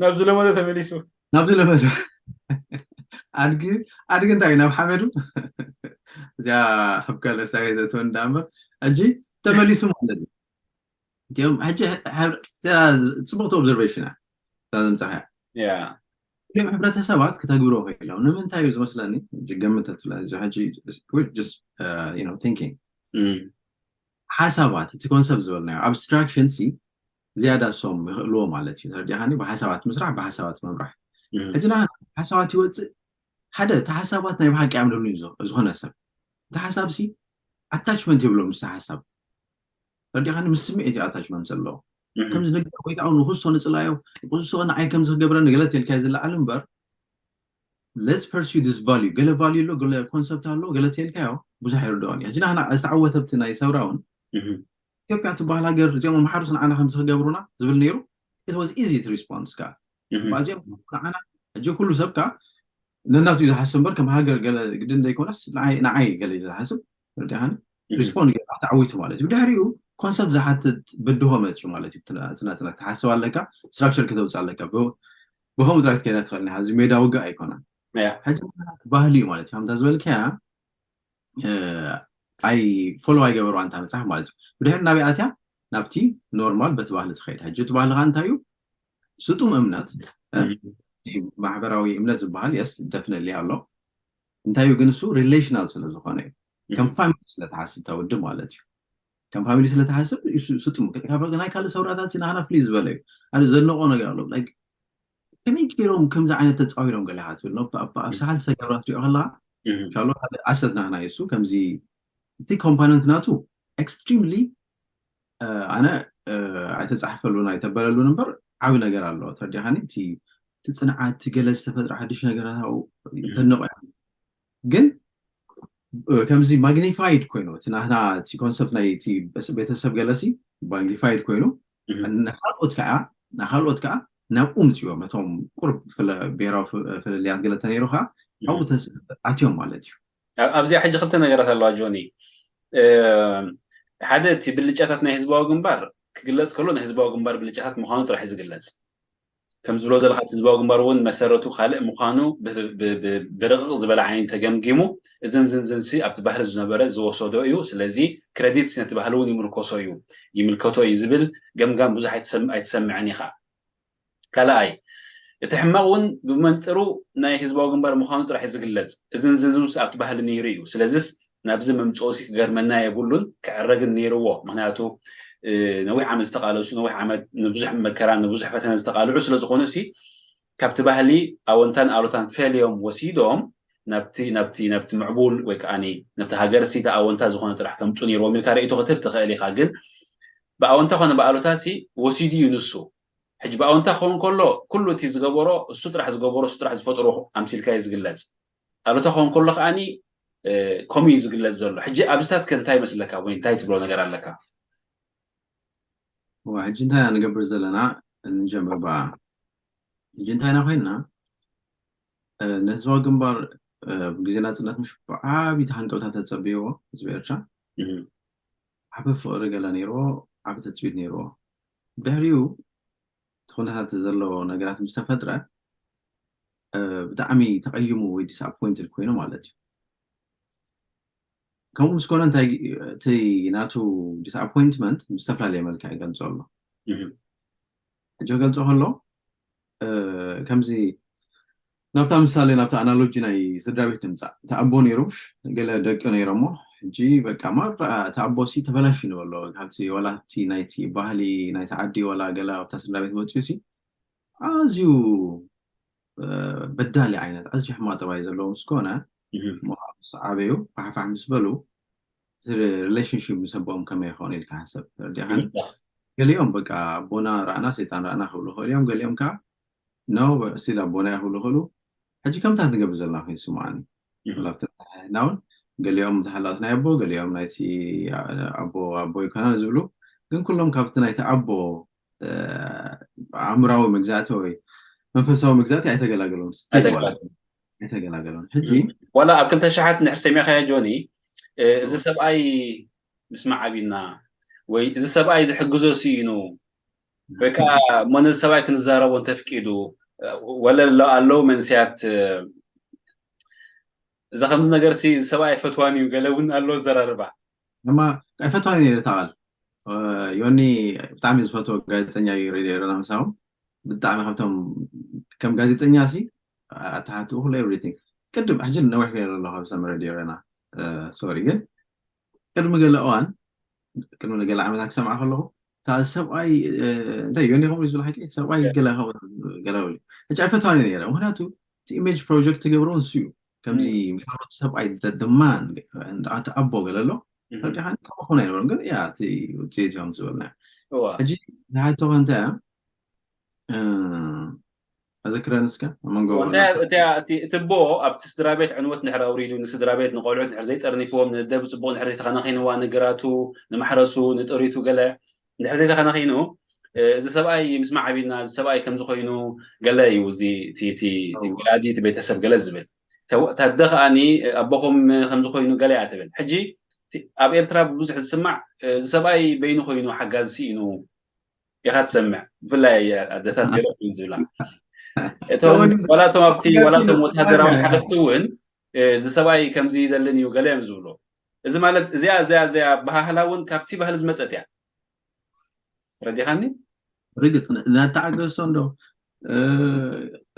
ናብ ዝለመዶ ተመሊሱ ናብ ዝለመዶ ኣድጊ ኣድጊ እንታይ ናብ ሓመዱ እዚኣ ኣብ ካልእ ሳይት እትውን ዳእምበር ሕጂ ተመሊሱ ማለት እዩ እቲኦም ሕጂ ፅቡቅቲ ኦብዘርቬሽን እያ ዘምፀሐ እቲኦም ሕብረተሰባት ክተግብሮ ክኢሎም ንምንታይ እዩ ዝመስለኒ ገምተት ስለዚ ሕጂ ቲንኪንግ ሓሳባት እቲ ኮንሰፕት ዝበልናዮ ኣብስትራክሽን ሲ ዝያዳ ሶም ይኽእልዎ ማለት እዩ ተረዲኻኒ ብሓሳባት ምስራሕ ብሓሳባት ምምራሕ ሕጂ ንሓሳባት ይወፅእ ሓደ እቲ ሓሳባት ናይ ብሓቂ ኣምልሉ ዝኾነ ሰብ እቲ ሓሳብ ሲ ኣታችመንት የብሎ ምስ ሓሳብ ተረዲኻኒ ምስ ስምዒት እዩ ኣታችመንት ዘለዎ ከምዚ ነገር ወይ ከዓ ንክስቶ ንፅላዮ ንክስቶ ንዓይ ከምዚ ክገብረኒ ገለት የልካዮ ዝለዓል እምበር let's pursue this value ገለ value ኣሎ ገለ ኮንሰፕት ኣሎ ገለ ተልካዮ ብዙሕ ኣይርድኦን እዩ ሕጂ ናህና ዝተዓወተብቲ ናይ ሰውራ እውን ኢትዮጵያ ትበሃል ሃገር እዚኦም ኣምሓሩስ ንዓና ከምዚ ክገብሩና ዝብል ነይሩ it was easy to response ከዓ እዚኦም ንዓና ሕጂ ኩሉ ሰብ ከዓ ነናቱ እዩ ዝሓስብ እምበር ከም ሃገር ገለ ግድን ዘይኮነስ ንዓይ ገለ እዩ ዝሓስብ ርዲሃኒ ሪስፖንድ ገይራ ተዓዊቱ ማለት እዩ ብድሕሪኡ ኮንሰፕት ዝሓትት በድሆ መፅዩ ማለት እዩ ትናትና ትሓስብ ኣለካ ስትራክቸር ከተውፅእ ኣለካ ብኸምኡ ጥራይ ክትከይዳ ትኽእል ኢኻ እዚ ሜዳ ውግእ ኣይኮነን ሕጂ ባህሊ እዩ ማለት እዩ ከምታ ዝበልካያ ኣይ ፎሎ ኣይገበርዋ እንታ መፅሓፍ ማለት እዩ ብድሕሪ ናበይ ኣትያ ናብቲ ኖርማል በቲ ባህሊ ትኸይድ ሕጂ እቲ ባህሊ ከዓ እንታይ እዩ ስጡም እምነት ማሕበራዊ እምነት ዝበሃል የስ ደፍነሊ ኣሎ እንታይ እዩ ግን እሱ ሪሌሽናል ስለ ዝኾነ እዩ ከም ፋሚሊ ስለተሓስብ ተውድብ ማለት እዩ ከም ፋሚሊ ስለተሓስብ ስጡም ናይ ካልእ ሰውራታት ናህና ፍልይ ዝበለ እዩ ኣነ ዘድነቆ ነገር ኣሎ ከመይ ገይሮም ከምዚ ዓይነት ተፃዊሮም ገለ ኢኻ ትብል ኣብ ሰሓል ሰገብራት ሪኦ ከለካ ሻሎ ሓደ ኣሰት ናህና የሱ ከምዚ እቲ ኮምፖነንት ናቱ ኤክስትሪምሊ ኣነ ኣይተፃሕፈሉን ኣይተበለሉን እምበር ዓብ ነገር ኣሎ ተረዲኻኒ እቲ ፅንዓት ገለ ዝተፈጥረ ሓድሽ ነገራት ተድንቆ ግን ከምዚ ማግኒፋይድ ኮይኑ እቲ ናህና እቲ ኮንሰፕት ናይ ቤተሰብ ገለሲ ማግኒፋይድ ኮይኑ ንካልኦት ከዓ ንካልኦት ከዓ ናብኡ ምፅዎም ነቶም ቁርብ ብሄራዊ ፍልልያት ገለ ተነይሩ ከዓ ኣብኡ ኣትዮም ማለት እዩ ኣብዚኣ ሕጂ ክልተ ነገራት ኣለዋ ጆኒ ሓደ እቲ ብልጫታት ናይ ህዝባዊ ግንባር ክግለፅ ከሎ ናይ ህዝባዊ ግንባር ብልጫታት ምኳኑ ጥራሕ ዝግለፅ ከም ዝብሎ ዘለካ እቲ ህዝባዊ ግንባር እውን መሰረቱ ካልእ ምኳኑ ብርቕቕ ዝበለ ዓይኒ ተገምጊሙ እዝን ዝንዝንሲ ኣብቲ ባህሊ ዝነበረ ዝወሰዶ እዩ ስለዚ ክረዲትስ ነቲ ባህሊ እውን ይምርኮሶ እዩ ይምልከቶ እዩ ዝብል ገምጋም ብዙሕ ኣይትሰምዕን ኢኻ ካልኣይ እቲ ሕማቕ እውን ብመንፅሩ ናይ ህዝባዊ ግንባር ምኳኑ ጥራሕ ዝግለፅ እዝን ዝንዝንሲ ኣብቲ ባህሊ ነይሩ እዩ ስለዚስ ናብዚ ምምፅኡ ሲ ክገርመና የብሉን ክዕረግን ነይርዎ ምክንያቱ ነዊሕ ዓመት ዝተቃለሱ ነዊሕ ዓመት ንብዙሕ መከራ ንብዙሕ ፈተነ ዝተቃልዑ ስለዝኮኑ ሲ ካብቲ ባህሊ ኣወንታን ኣሉታን ፈልዮም ወሲዶም ናብቲ ናብቲ ናብቲ ምዕቡል ወይ ከዓ ነብቲ ሃገር ሲ ኣወንታ ዝኮነ ጥራሕ ከምፁ ነይርዎም ኢልካ ርእይቶ ክትህብ ትኽእል ኢካ ግን ብኣወንታ ኮነ ብኣሉታ ሲ ወሲዱ እዩ ንሱ ሕጂ ብኣወንታ ክኸውን ከሎ ኩሉ እቲ ዝገበሮ እሱ ጥራሕ ዝገበሮ እሱ ጥራሕ ዝፈጥሮ ኣምሲልካ እዩ ዝግለፅ ኣሉታ ክኸውን ከሎ ከዓኒ ከምኡ እዩ ዝግለፅ ዘሎ ሕጂ ኣብዚታት ከ እንታይ ይመስለካ ወይ እንታይ ትብሎ ነገር ኣለካ ሕጂ እንታይ ንገብር ዘለና ንጀምር በኣ ሕጂ እንታይ ኢና ኮይንና? ንህዝባዊ ግንባር ብግዜ ናፅነት ምሽ ብዓብይቲ ሃንቀውታ ተፀብይዎ ህዝቢ ኤርትራ። ዓቢ ፍቕሪ ገለ ነይርዎ፣ ዓቢ ተፅቢት ነይርዎ። ድሕሪኡ እቲ ኩነታት ዘለዎ ነገራት ምስ ተፈጥረ ብጣዕሚ ተቐይሙ ወይ ዲስኣፖይንትድ ኮይኑ ማለት እዩ። ከምኡ ምስ ኮነ እንታይ እቲ ናቱ ዲስኣፖይንትመንት ብዝተፈላለየ መልክዕ ይገልፆ ኣሎ። ሕጂ ክገልፆ ከሎ ከምዚ ናብታ ምሳሌ ናብታ ኣናሎጂ ናይ ስድራ ቤት ንምፃእ። እቲ ኣቦ ነይሩ፣ ገለ ደቂ ነይሮሞ፣ ሕጂ በቃ ማራ እቲ ኣቦ ሲ ተበላሽ ንበሎ፣ ካብቲ ዋላ እቲ ናይቲ ባህሊ ናይቲ ዓዲ ዋላ ገለ ኣብታ ስድራ ቤት መፅኡ ሲ ኣዝዩ በዳሊ ዓይነት ኣዝዩ ሕማቕ ጠባይ ዘለዎ ምስ ኮነ ምስ ዓበዩ ፋሕፋሕ ምስ በሉ እቲ ሪሌሽንሽፕ ምስ ኣቦኦም ከመይ ይኸውን ኢልካ ሓሰብ። ተረዲእካኒ? ገሊኦም በቃ ኣቦና ረኣና ሰይጣን ረኣና ክብሉ ይኽእሉ እዮም። ገሊኦም ከዓ ኖ ስቲል ኣቦና ይኽብሉ ይኽእሉ። ሕጂ ከምታት ንገብር ዘለና ኮይኑ ይስምዓኒ። ላብትና እውን ገሊኦም ተሓላቕቲ ናይ ኣቦ ገሊኦም ናይቲ ኣቦ ኣቦ ይኮና ዝብሉ ግን ኩሎም ካብቲ ናይቲ ኣቦ ኣእምራዊ መግዛእቲ ወይ መንፈሳዊ መግዛእቲ ኣይተገላገሉን። ስቲል ዋላ ኣይተገላገሉን። ሕጂ ዋላ ኣብ ክልተ ሸሓት ንድሕር ሰሚዕካዮ ጆኒ፣ እዚ ሰብኣይ ምስማዕ ኣቢልና ወይ እዚ ሰብኣይ ዝሕግዞ ስኢኑ ወይ ከዓ እሞ ነዚ ሰብኣይ ክንዛረቦ እንተፍቂዱ ወለ ኣለዉ መንስያት እዛ ከምዚ ነገር ሲ ሰብኣይ ኣይፈትዋን እዩ ገለ እውን ኣሎ ኣዘራርባ። እማ ኣይፈትዋን እየ ኢለ እታ ቃል ዮኒ ብጣዕሚ ዝፈትዎ ጋዜጠኛ እዩ። ሬድዮ ኤረና ምሳኹም ብጣዕሚ ካብቶም ከም ጋዜጠኛ ሲ ኣተሓትኡ ኩሉ ኤቭሪቲንግ ቅድም ሕጂ ነዊሕ ገይረ ኣለኹ ኣብ ሰም ሬድዮ ኤረና። ሶሪ ግን ቅድሚ ገለ እዋን ቅድሚ ገለ ዓመታት ክሰምዓ ከለኹ እታ ሰብኣይ እንታይ ዮኒ ከምኡ ዝብል ሓቂ ሰብኣይ ገለ ከምኡ ገለ ውል ሕጂ ኣይፈትዋን ነይረ። ምክንያቱ እቲ ኢሜጅ ፕሮጀክት ትገብሮ ንሱ እዩ። ከምዚ ምሻሮት ሰብኣይ ደማን ኣቦ ገለ ኣሎ ፈርዲኻ ከምኡ ክኾን ኣይነበሮም ግን ያ እቲ ውፅኢት እዮም ዝበልና። ሕጂ ዝሓቶ እንታይ እያ ኣዘክረን እስከ ኣብ መንጎ እቲ ቦ ኣብቲ ስድራ ቤት ዕንወት ንድሕር ኣውሪዱ ንስድራ ቤት ንቆልዑት ንድሕር ዘይጠርኒፍዎም ንደ ብፅቡቅ ንድሕር ዘይተኸናኺንዋ ንግራቱ ንማሕረሱ ንጥሪቱ ገለ ንድሕር ዘይተኸናኺኑ እዚ ሰብኣይ ምስማዕ ኣቢልና እዚ ሰብኣይ ከምዚ ኮይኑ ገለ እዩ እዚ እቲ ወላዲ እቲ ቤተሰብ ገለ ዝብል ተደ ከዓኒ ኣቦኹም ከምዚ ኮይኑ ገለ እያ ትብል። ሕጂ ኣብ ኤርትራ ብብዙሕ ዝስማዕ እዚ ሰብኣይ በይኑ ኮይኑ ሓጋዚ ስኢኑ ኢኻ ትሰምዕ። ብፍላይ ኣደታት ገለ ዝብላ እቶም ዋላቶም ኣብቲ ዋላቶም ወታደራዊ ሓለፍቲ እውን እዚ ሰብኣይ ከምዚ ይደልን እዩ ገለ እዮም ዝብሉ። እዚ ማለት እዚኣ እዚኣ እዚኣ ኣበሃህላ እውን ካብቲ ባህሊ ዝመፀት እያ። ረዲኻኒ? ርግፅ ነተዓገሶ እንዶ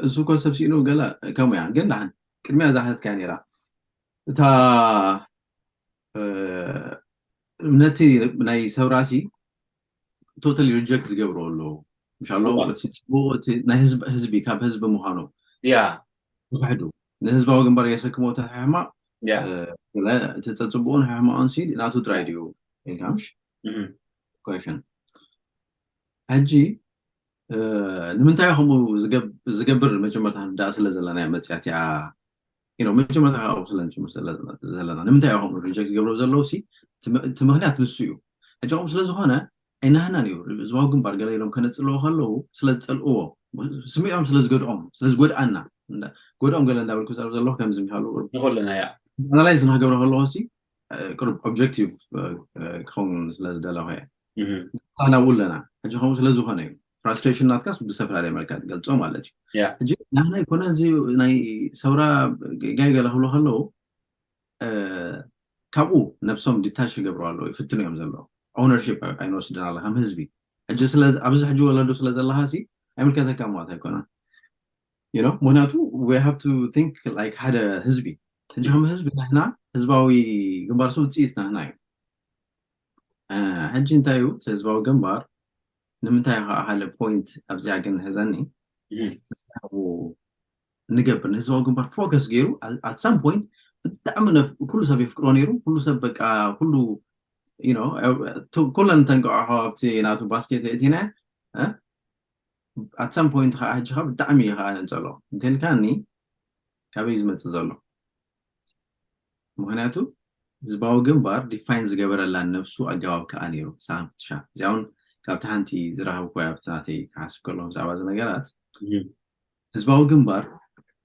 እሱ እኮ ሰብ ስኢኑ ገለ ከምኡ እያ ግን ደሓን ቅድሚያ ዛሕትካ ነይራ እታ ነቲ ናይ ሰውራሲ ቶታሊ ሪጀክት ዝገብሩ ኣለዉ። ምሻሎ ጽቡቅ ናይ ህዝቢ ካብ ህዝቢ ምዃኑ ያ ዝክሕዱ ንህዝባዊ ግንባር የሰክሞ ሕማቅ እቲ ጸጽቡቅን ሕማቅን ሲ ናቱ ጥራይ ድዩ ኢልካ ምሽ ኮሽን ሕጂ ንምንታይ ከምኡ ዝገብር መጀመርታ ንዳ ስለ ዘለና መፅያት እያ መጀመርታ ካብኡ ስለ ንጅምር ዘለና ንምንታይ ከምኡ ሪጀክት ዝገብሮ ዘለዉ እቲ ምክንያት ንሱ እዩ። ሕጂ ከምኡ ስለ ዝኾነ ኣይናህናን እዩ ህዝባዊ ግንባር ገለ ኢሎም ከነፅልዎ ከለዉ ስለ ዝፀልእዎ ስሚዖም ስለ ዝገድኦም ስለ ዝጎድኣና ጎድኦም ገለ እንዳበልኩ ዘረብ ዘለኹ ከምዚ ምሻሉ ንኩልና ያ ኣናላይዝ ንክገብሮ ከለኹ ሲ ቅሩብ ኦብጀክቲቭ ክኸውን ስለ ዝደለኹ እየ ናብኡ ኣለና ሕጂ ከምኡ ስለ ዝኾነ እዩ ፍራስትሬሽን ናትካስ ብዝተፈላለየ መልክዕ ትገልፆ ማለት እዩ ሕጂ ናህና ይኮነ እዚ ናይ ሰውራ ጋይ ገለ ክብሎ ከለዉ ካብኡ ነብሶም ዲታች ይገብሩ ኣለዉ ይፍትኑ እዮም ዘለዉ ኦነርሽፕ ኣይንወስድን ኣለ ከም ህዝቢ ሕጂ ኣብዚ ሕጂ ወለዱ ስለ ዘለካ ሲ ኣይምልከተካ ማለት ኣይኮነን you know ምክንያቱ we have to think like ሓደ ህዝቢ ሕጂ ከም ህዝቢ ናህና ህዝባዊ ግንባር ሲ ውፅኢት ናህና እዩ ሕጂ እንታይ እዩ ህዝባዊ ግንባር ንምንታይ ከዓ ሓደ ፖይንት ኣብዚኣ ግን ሕዘኒ ንገብር ንህዝባዊ ግንባር ፎከስ ገይሩ at some point ብጣዕሚ ኩሉ ሰብ የፍቅሮ ነይሩ ኩሉ ሰብ በቃ ኩሉ ኩለን ተንቀዖ ኣብቲ ናቱ ባስኬት እቲና at some point ከዓ ሕጂ ከዓ ብጣዕሚ ከዓ ንፀሎ እንተልካኒ ካበይ ዝመፅእ ዘሎ ምክንያቱ ህዝባዊ ግንባር ዲፋይን ዝገበረላ ነብሱ ኣገባብ ከዓ ነይሩ ሳምትሻ እዚኣውን ካብቲ ሓንቲ ዝረሃብኩ ኣብቲ ናተይ ክሓስብ ከለኹ ብዛዕባ እዚ ነገራት ህዝባዊ ግንባር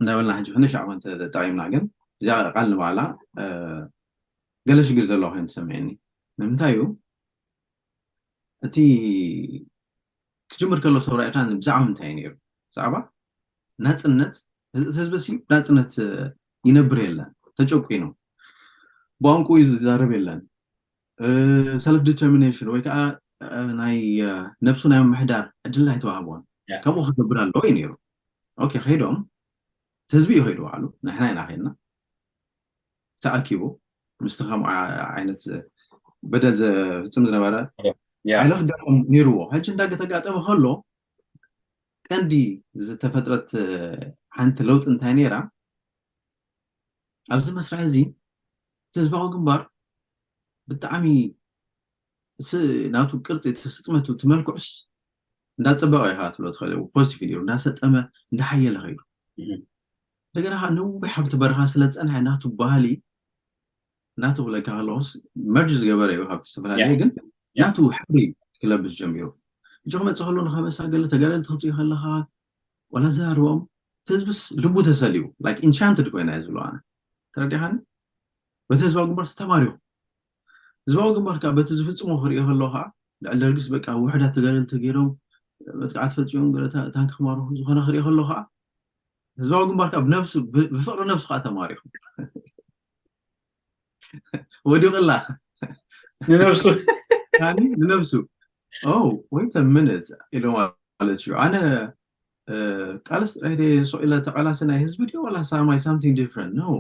እንዳበልና ሕጂ ክንሻዕ ኮን ተጠቂምና፣ ግን እዚኣ ቃል ንባዕላ ገለ ሽግር ዘለዋ ኮይኑ ትሰምዐኒ። ንምንታይ እዩ እቲ ክጅምር ከሎ ሰውራ ኤርትራ ብዛዕባ ምንታይ እዩ ነይሩ? ብዛዕባ ናፅነት። ህዝቢ ሲ ናፅነት ይነብር የለን፣ ተጨቁ ነው። ብቋንቁ ይዛረብ የለን። ሰልፍ ዲተርሚኔሽን ወይ ከዓ ናይ ነብሱ ናይ ምሕዳር ዕድል ኣይተዋህቦን። ከምኡ ክገብር ኣለዎ እዩ ነይሩ። ኦኬ፣ ከይዶም ህዝቢ እዩ ከይዱ ባዕሉ፣ ንሕና ኢና ከይድና ተኣኪቡ ምስቲ ከምኡ ዓይነት በደል ዘፍፅም ዝነበረ ሓይሊ ክጋጠም ነይርዎ። ሕጂ እንዳተጋጠመ ከሎ ቀንዲ ዝተፈጥረት ሓንቲ ለውጢ እንታይ ነይራ? ኣብዚ መስርሕ እዚ እቲ ህዝባዊ ግንባር ብጣዕሚ እቲ ናቱ ቅርፂ፣ እቲ ስጥመቱ፣ እቲ መልክዑስ እንዳፀበቐ ኢኻ ትብሎ ትኽእል። ፖዚቲቭ ነይሩ፣ እንዳሰጠመ እንዳሓየለ ኸይዱ። እንደገና ከዓ ነዊሕ ኣብቲ በረኻ ስለ ዝፀንሐ ናቱ ባህሊ ናቱ ክብለካ ከለኹስ መርጅ ዝገበረ እዩ ካብቲ ዝተፈላለየ፣ ግን ናቱ ሕብሪ ክለብስ ጀሚሩ። እጆ ክመፅእ ከሎ ንኸበሳ ገለ ተጋደልቲ ክትርኢ ከለኻ ዋላ ዘራርቦም እቲ ህዝብስ ልቡ ተሰልዩ፣ ላይክ ኢንቻንትድ ኮይና እየ ዝብሎ ኣነ። ተረዲኻኒ? በቲ ህዝባዊ ግንባር ተማሪኹ። ህዝባዊ ግንባር ከዓ በቲ ዝፍፅሞ ክሪኦ ከሎ ከዓ ልዕሊ ደርግስ በቃ ውሕዳት ተጋደልቲ ገይሮም መጥቃዕቲ ፈፂሞም ገለ ታ- ታንኪ ክማርኹ ዝኾነ ክሪኦ ከሎ ከዓ ህዝባዊ ግንባር ከዓ ብነብሱ ብ- ብፍቅሪ ነብሱ ከዓ ተማሪኹ። ወዲቕላ ንነብሱ ካኒ ንነብሱ ኦ ወይተ ምንት ኢሎ ማለት እዩ። ኣነ ቃልስ ጥራይ ደ ሶ ኢለ ተቃላሲ ናይ ህዝቢ ዲ ዋላ ሳማይ ሳምቲንግ ዲፍረንት ነው።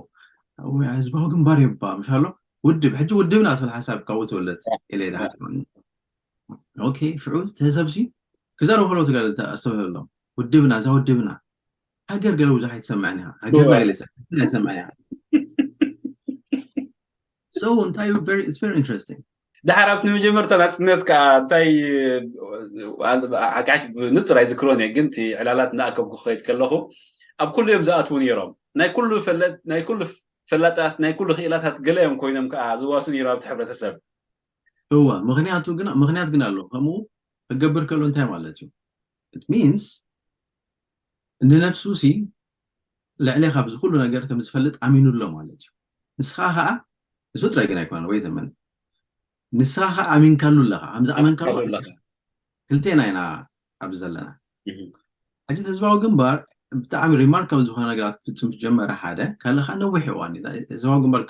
ህዝባዊ ግንባር የባ ምሻሎ ውድብ ሕጂ ውድብና ትብል ሓሳብ ካብኡ ትወለት ኢለ ኢለ ሓሳብ ኦኬ ሽዑ ተሰብሲ ክዛረቡ ከለዉ ትጋል ኣስተውህሎም ውድብና እዛ ውድብና ሃገር ገለ ብዙሕ ኣይትሰምዕን ኢኻ። ሃገርና ኢለ ኣይሰምዕን ኢኻ። So እንታይ እዩ very it's very interesting። ድሓር ኣብቲ ንመጀመርታ ናፅነት ከዓ እንታይ ሓቃሽ ብንፁር ኣይዝክሮን እየ፣ ግን እቲ ዕላላት እናኣከብኩ ክኸይድ ከለኹ ኣብ ኩሉ እዮም ዝኣትዉ ነይሮም። ናይ ኩሉ ፈለ- ናይ ኩሉ ፈላጣት ናይ ኩሉ ክኢላታት ገለ እዮም ኮይኖም ከዓ ዝዋሱ ነይሩ ኣብቲ ሕብረተሰብ። እዋ ምክንያቱ ግን ምክንያት ግን ኣሎ። ከምኡ ክገብር ከሎ እንታይ ማለት እዩ? It means ንነብሱ ሲ ልዕሌ ካብዚ ኩሉ ነገር ከም ዝፈልጥ ኣሚኑ ኣሎ ማለት እዩ። ንስኻ ከዓ ንሱ ጥራይ ግን ኣይኮነን ወይ ዘመን ንስኻ ከዓ ኣሚንካሉ ኣለኻ። ከም ዝኣመንካሉ ኣለኻ። ክልቴና ኢና ኣብዚ ዘለና። ሕጂ ህዝባዊ ግንባር ብጣዕሚ ሪማርካብል ዝኾነ ነገራት ክፍፅም ዝጀመረ ሓደ ካልእ ከዓ ነዊሕ እዋን እዩ። ህዝባዊ ግንባር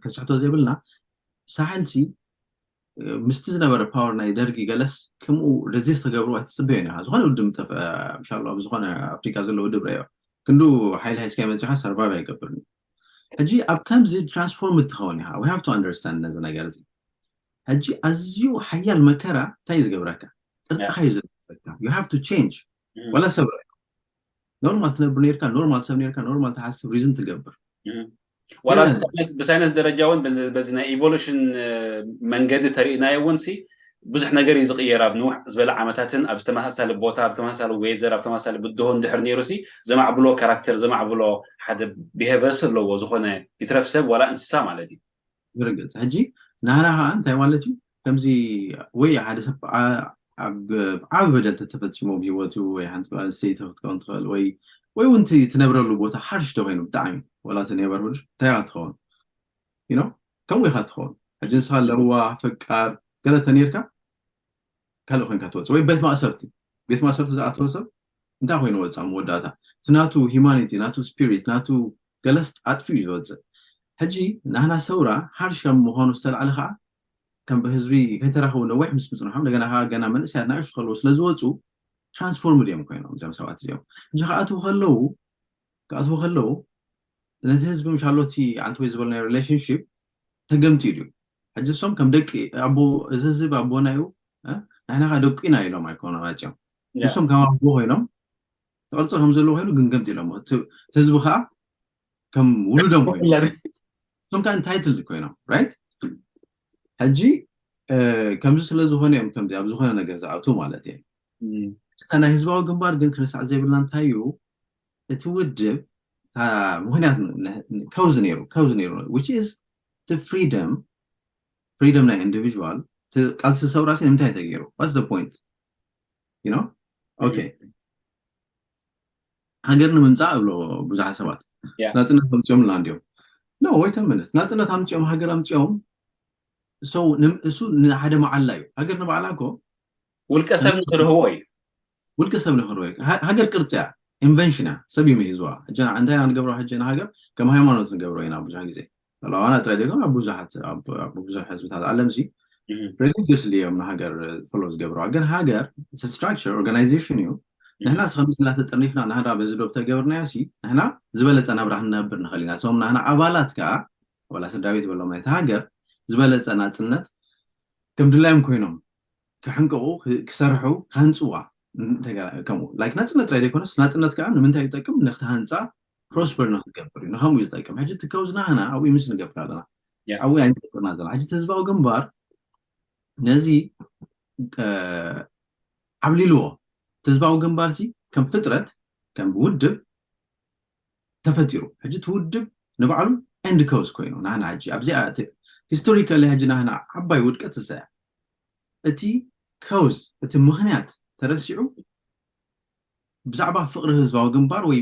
ከስሕቶ ዘይብልና ሳሕልሲ ምስቲ ዝነበረ ፓወር ናይ ደርጊ ገለስ ከምኡ ሬዚስት ክገብርዎ ኣይትፅበዮን ኢኻ። ዝኾነ ውድብ ምጠፍአ ምሻሎ ኣብ ዝኾነ ኣፍሪካ ዘሎ ውድብ ረዮ ክንዱ ሓይሊ ሓይስካ መፂኻ ሰርቫይቭ ኣይገብርን እዩ። ሕጂ ኣብ ከምዚ ትራንስፎርም ትኸውን ኢኻ። We have to understand ነዚ ነገር እዚ። ሕጂ ኣዝዩ ሓያል መከራ እንታይ እዩ ዝገብረካ? ቅርፅኻ እዩ ዝለውጠካ። You have to change። ዋላ ሰብ ረዮ ኖርማል ትነብር ነርካ፣ ኖርማል ሰብ ነርካ፣ ኖርማል ትሓስብ ሪዝን ትገብር ዋላ ብሳይነስ ደረጃ እውን በዚ ናይ ኢቮሉሽን መንገዲ ተሪእናዮ እውን ሲ ብዙሕ ነገር እዩ ዝቕየር። ኣብ ንውሕ ዝበለ ዓመታትን ኣብ ዝተመሳሳሊ ቦታ ኣብ ተመሳሳሊ ዌዘር ኣብ ተመሳሳሊ ብድሆ እንድሕር ነይሩ ሲ ዘማዕብሎ ካራክተር ዘማዕብሎ ሓደ ቢሄቨርስ ኣለዎ። ዝኾነ ይትረፍ ሰብ ዋላ እንስሳ ማለት እዩ። ብርግፅ ሕጂ ናህና ከዓ እንታይ ማለት እዩ? ከምዚ ወይ ሓደ ሰብ ዓ- ኣብ ዓብ በደል ተተፈፂሞ ብሂወቱ ወይ ሓንቲ ጓል ኣንስተይቲ ክትከውን ትኽእል ወይ ወይ እውን እቲ ትነብረሉ ቦታ ሓርሽ ተኮይኑ ብጣዕሚ ወላ እቲ ኔበርሁድ እንታይ ኢኻ ትኸውን you know ከምኡ ኢኻ ትኸውን። ሕጂ ንስኻ ለዋ ፈቃር ገለ ተነርካ ካልእ ኮይንካ ትወፅእ ወይ ቤት ማእሰርቲ ቤት ማእሰርቲ ዝኣተወ ሰብ እንታይ ኮይኑ ወፃ መወዳእታ እቲ ናቱ ሂማኒቲ ናቱ ስፒሪት ናቱ ገለስ ኣጥፊኡ እዩ ዝወፅእ። ሕጂ ናህና ሰውራ ሓርሽ ካብ ምዃኑ ዝተላዕለ ከዓ ከም ብህዝቢ ከይተራኸቡ ነዊሕ ምስ ምፅንሖም እንደገና ከዓ ገና መንእሰያት ናእሽቱ ከለዉ ስለ ዝወፁ ትራንስፎርምድ እዮም ኮይኖም እዚኦም ሰባት እዚኦም። ሕጂ ክኣትዉ ከለዉ ክኣትዉ ከለዉ ነቲ ህዝቢ ምሻሎ እቲ ዓንተወይ ዝበልናዮ ሪሌሽንሽፕ ተገምጢሉ እዩ። ሕጂ እሶም ከም ደቂ ኣቦ እዚ ህዝቢ ኣቦና እዩ ንሕና ከዓ ደቁ ኢና ኢሎም ኣይኮኑ መፅኦም። ንሶም ከም ኣቦ ኮይኖም ተቐርፀ ከም ዘለዎ ኮይኑ ግን ገምጢሎሞ እቲ ህዝቢ ከዓ ከም ውሉዶም ኮይኖም እሶም ከዓ ኢንታይትልድ ኮይኖም ራይት። ሕጂ ከምዚ ስለ ዝኾነ እዮም ከምዚ ኣብ ዝኾነ ነገር ዝኣቱ ማለት እየ። እታ ናይ ህዝባዊ ግንባር ግን ክንሳዕ ዘይብልና እንታይ እዩ እቲ ውድብ ምክንያት ከውዚ ነይሩ ከውዚ ነይሩ which is the freedom freedom ናይ ኢንዲቪጁዋል ቃልሲ ሰውራሲ ንምንታይ ተገይሩ what's the point you know okay ሃገር ንምምፃእ እብሎ ብዙሓት ሰባት ናፅነት ኣምፅኦም ላ እንዲዮም። ኖ ወይተ ምነት ናፅነት ኣምፅኦም ሃገር ኣምፅኦም እሱ ንሓደ መዓላ እዩ። ሃገር ንባዕላ እኮ ውልቀ ሰብ ንክርህዎ እዩ። ውልቀ ሰብ ንክርህዎ እዩ። ሃገር ቅርፂ እያ፣ ኢንቨንሽን እያ፣ ሰብ እዩ ምሂዝዋ። ሕጂ እንታይ ኢና ንገብሮ? ሕጂ ንሃገር ከም ሃይማኖት ንገብሮ ኢና ብዙሕ ግዜ ለዋና ጥራይ ዘይኮነ ኣብ ብዙሓት ኣብ ብዙሕ ህዝብታት ዓለም ሲ ሪሊጅስሊ እዮም ንሃገር ፎሎ ዝገብርዋ። ግን ሃገር ስትራክቸር ኦርጋናይዜሽን እዩ። ንሕና ስከምዚ እናተጠርኒፍና ናህዳ በዚ ዶብ ተገብርናዮ ሲ ንሕና ዝበለፀ ናብራ ክንነብር ንኽእል ኢና። ሶም ናህና ኣባላት ከዓ ወላ ስድራ ቤት በሎም ናይቲ ሃገር ዝበለፀ ናፅነት ከም ድላዮም ኮይኖም ክሕንቀቑ ክሰርሑ ክሃንፅዋ ከምኡ ላይክ ናፅነት ጥራይ ዘይኮነስ ናፅነት ከዓ ንምንታይ ይጠቅም? ንክትሃንፃ ፕሮስፐር ንክትገብር እዩ። ንከምኡ እዩ ዝጠቅም። ሕጂ ትከውዝ ናህና ኣብኡ ምስ ንገብር ኣለና ኣብኡ ኣይንጠቅና ዘለና። ሕጂ ህዝባዊ ግንባር ነዚ ዓብሊልዎ። ህዝባዊ ግንባር ሲ ከም ፍጥረት ከም ውድብ ተፈጢሩ። ሕጂ እቲ ውድብ ንባዕሉ ኤንድ ከውስ ኮይኑ ናህና ሕጂ ኣብዚኣ ሂስቶሪካሊ ሕጂ ናህና ዓባይ ውድቀት እሰያ እቲ ከውዝ እቲ ምክንያት ተረሲዑ ብዛዕባ ፍቅሪ ህዝባዊ ግንባር ወይ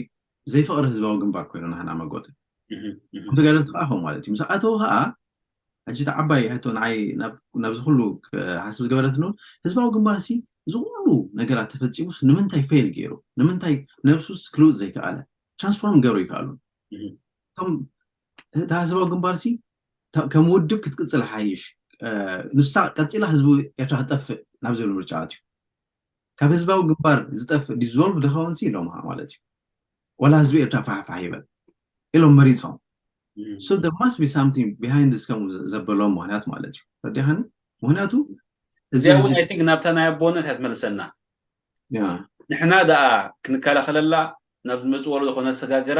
ዘይፍቅሪ ህዝባዊ ግንባር ኮይኑ ናህና መጎጥ ተጋደልቲ ከዓ ከም ማለት እዩ። ምስ ኣተው ከዓ ሕጂ እቲ ዓባይ ሕቶ ንዓይ ናብዚ ኩሉ ሓስብ ዝገበረት ን ህዝባዊ ግንባር ሲ እዚ ኩሉ ነገራት ተፈፂሙስ ንምንታይ ፌል ገይሩ? ንምንታይ ነብሱስ ክልውጥ ዘይከኣለ? ትራንስፎርም ገሩ ይከኣሉ። እቶም እቲ ህዝባዊ ግንባር ሲ ከም ውድብ ክትቅፅል ሓይሽ ንሳ ቀፂላ ህዝቢ ኤርትራ ክጠፍእ ናብ ዝብል ምርጫ ኣትዩ። ካብ ህዝባዊ ግንባር ዝጠፍእ ዲዞልቭ ድኸውን ሲ ኢሎም ማለት እዩ። ወላ ህዝቢ ኤርትራ ፋሕፋሕ ይበል ኢሎም መሪፆም። So there must be something behind this ከምኡ ዘበሎም ምክንያት ማለት እዩ። ረዲኻኒ? ምክንያቱ እዚኣ እውን I think ናብታ ናይ ኣቦነት እያ ትመልሰና። ንሕና ደኣ ክንከላኸለላ ናብ ዝመፅእ ወለዶ ከነሰጋግራ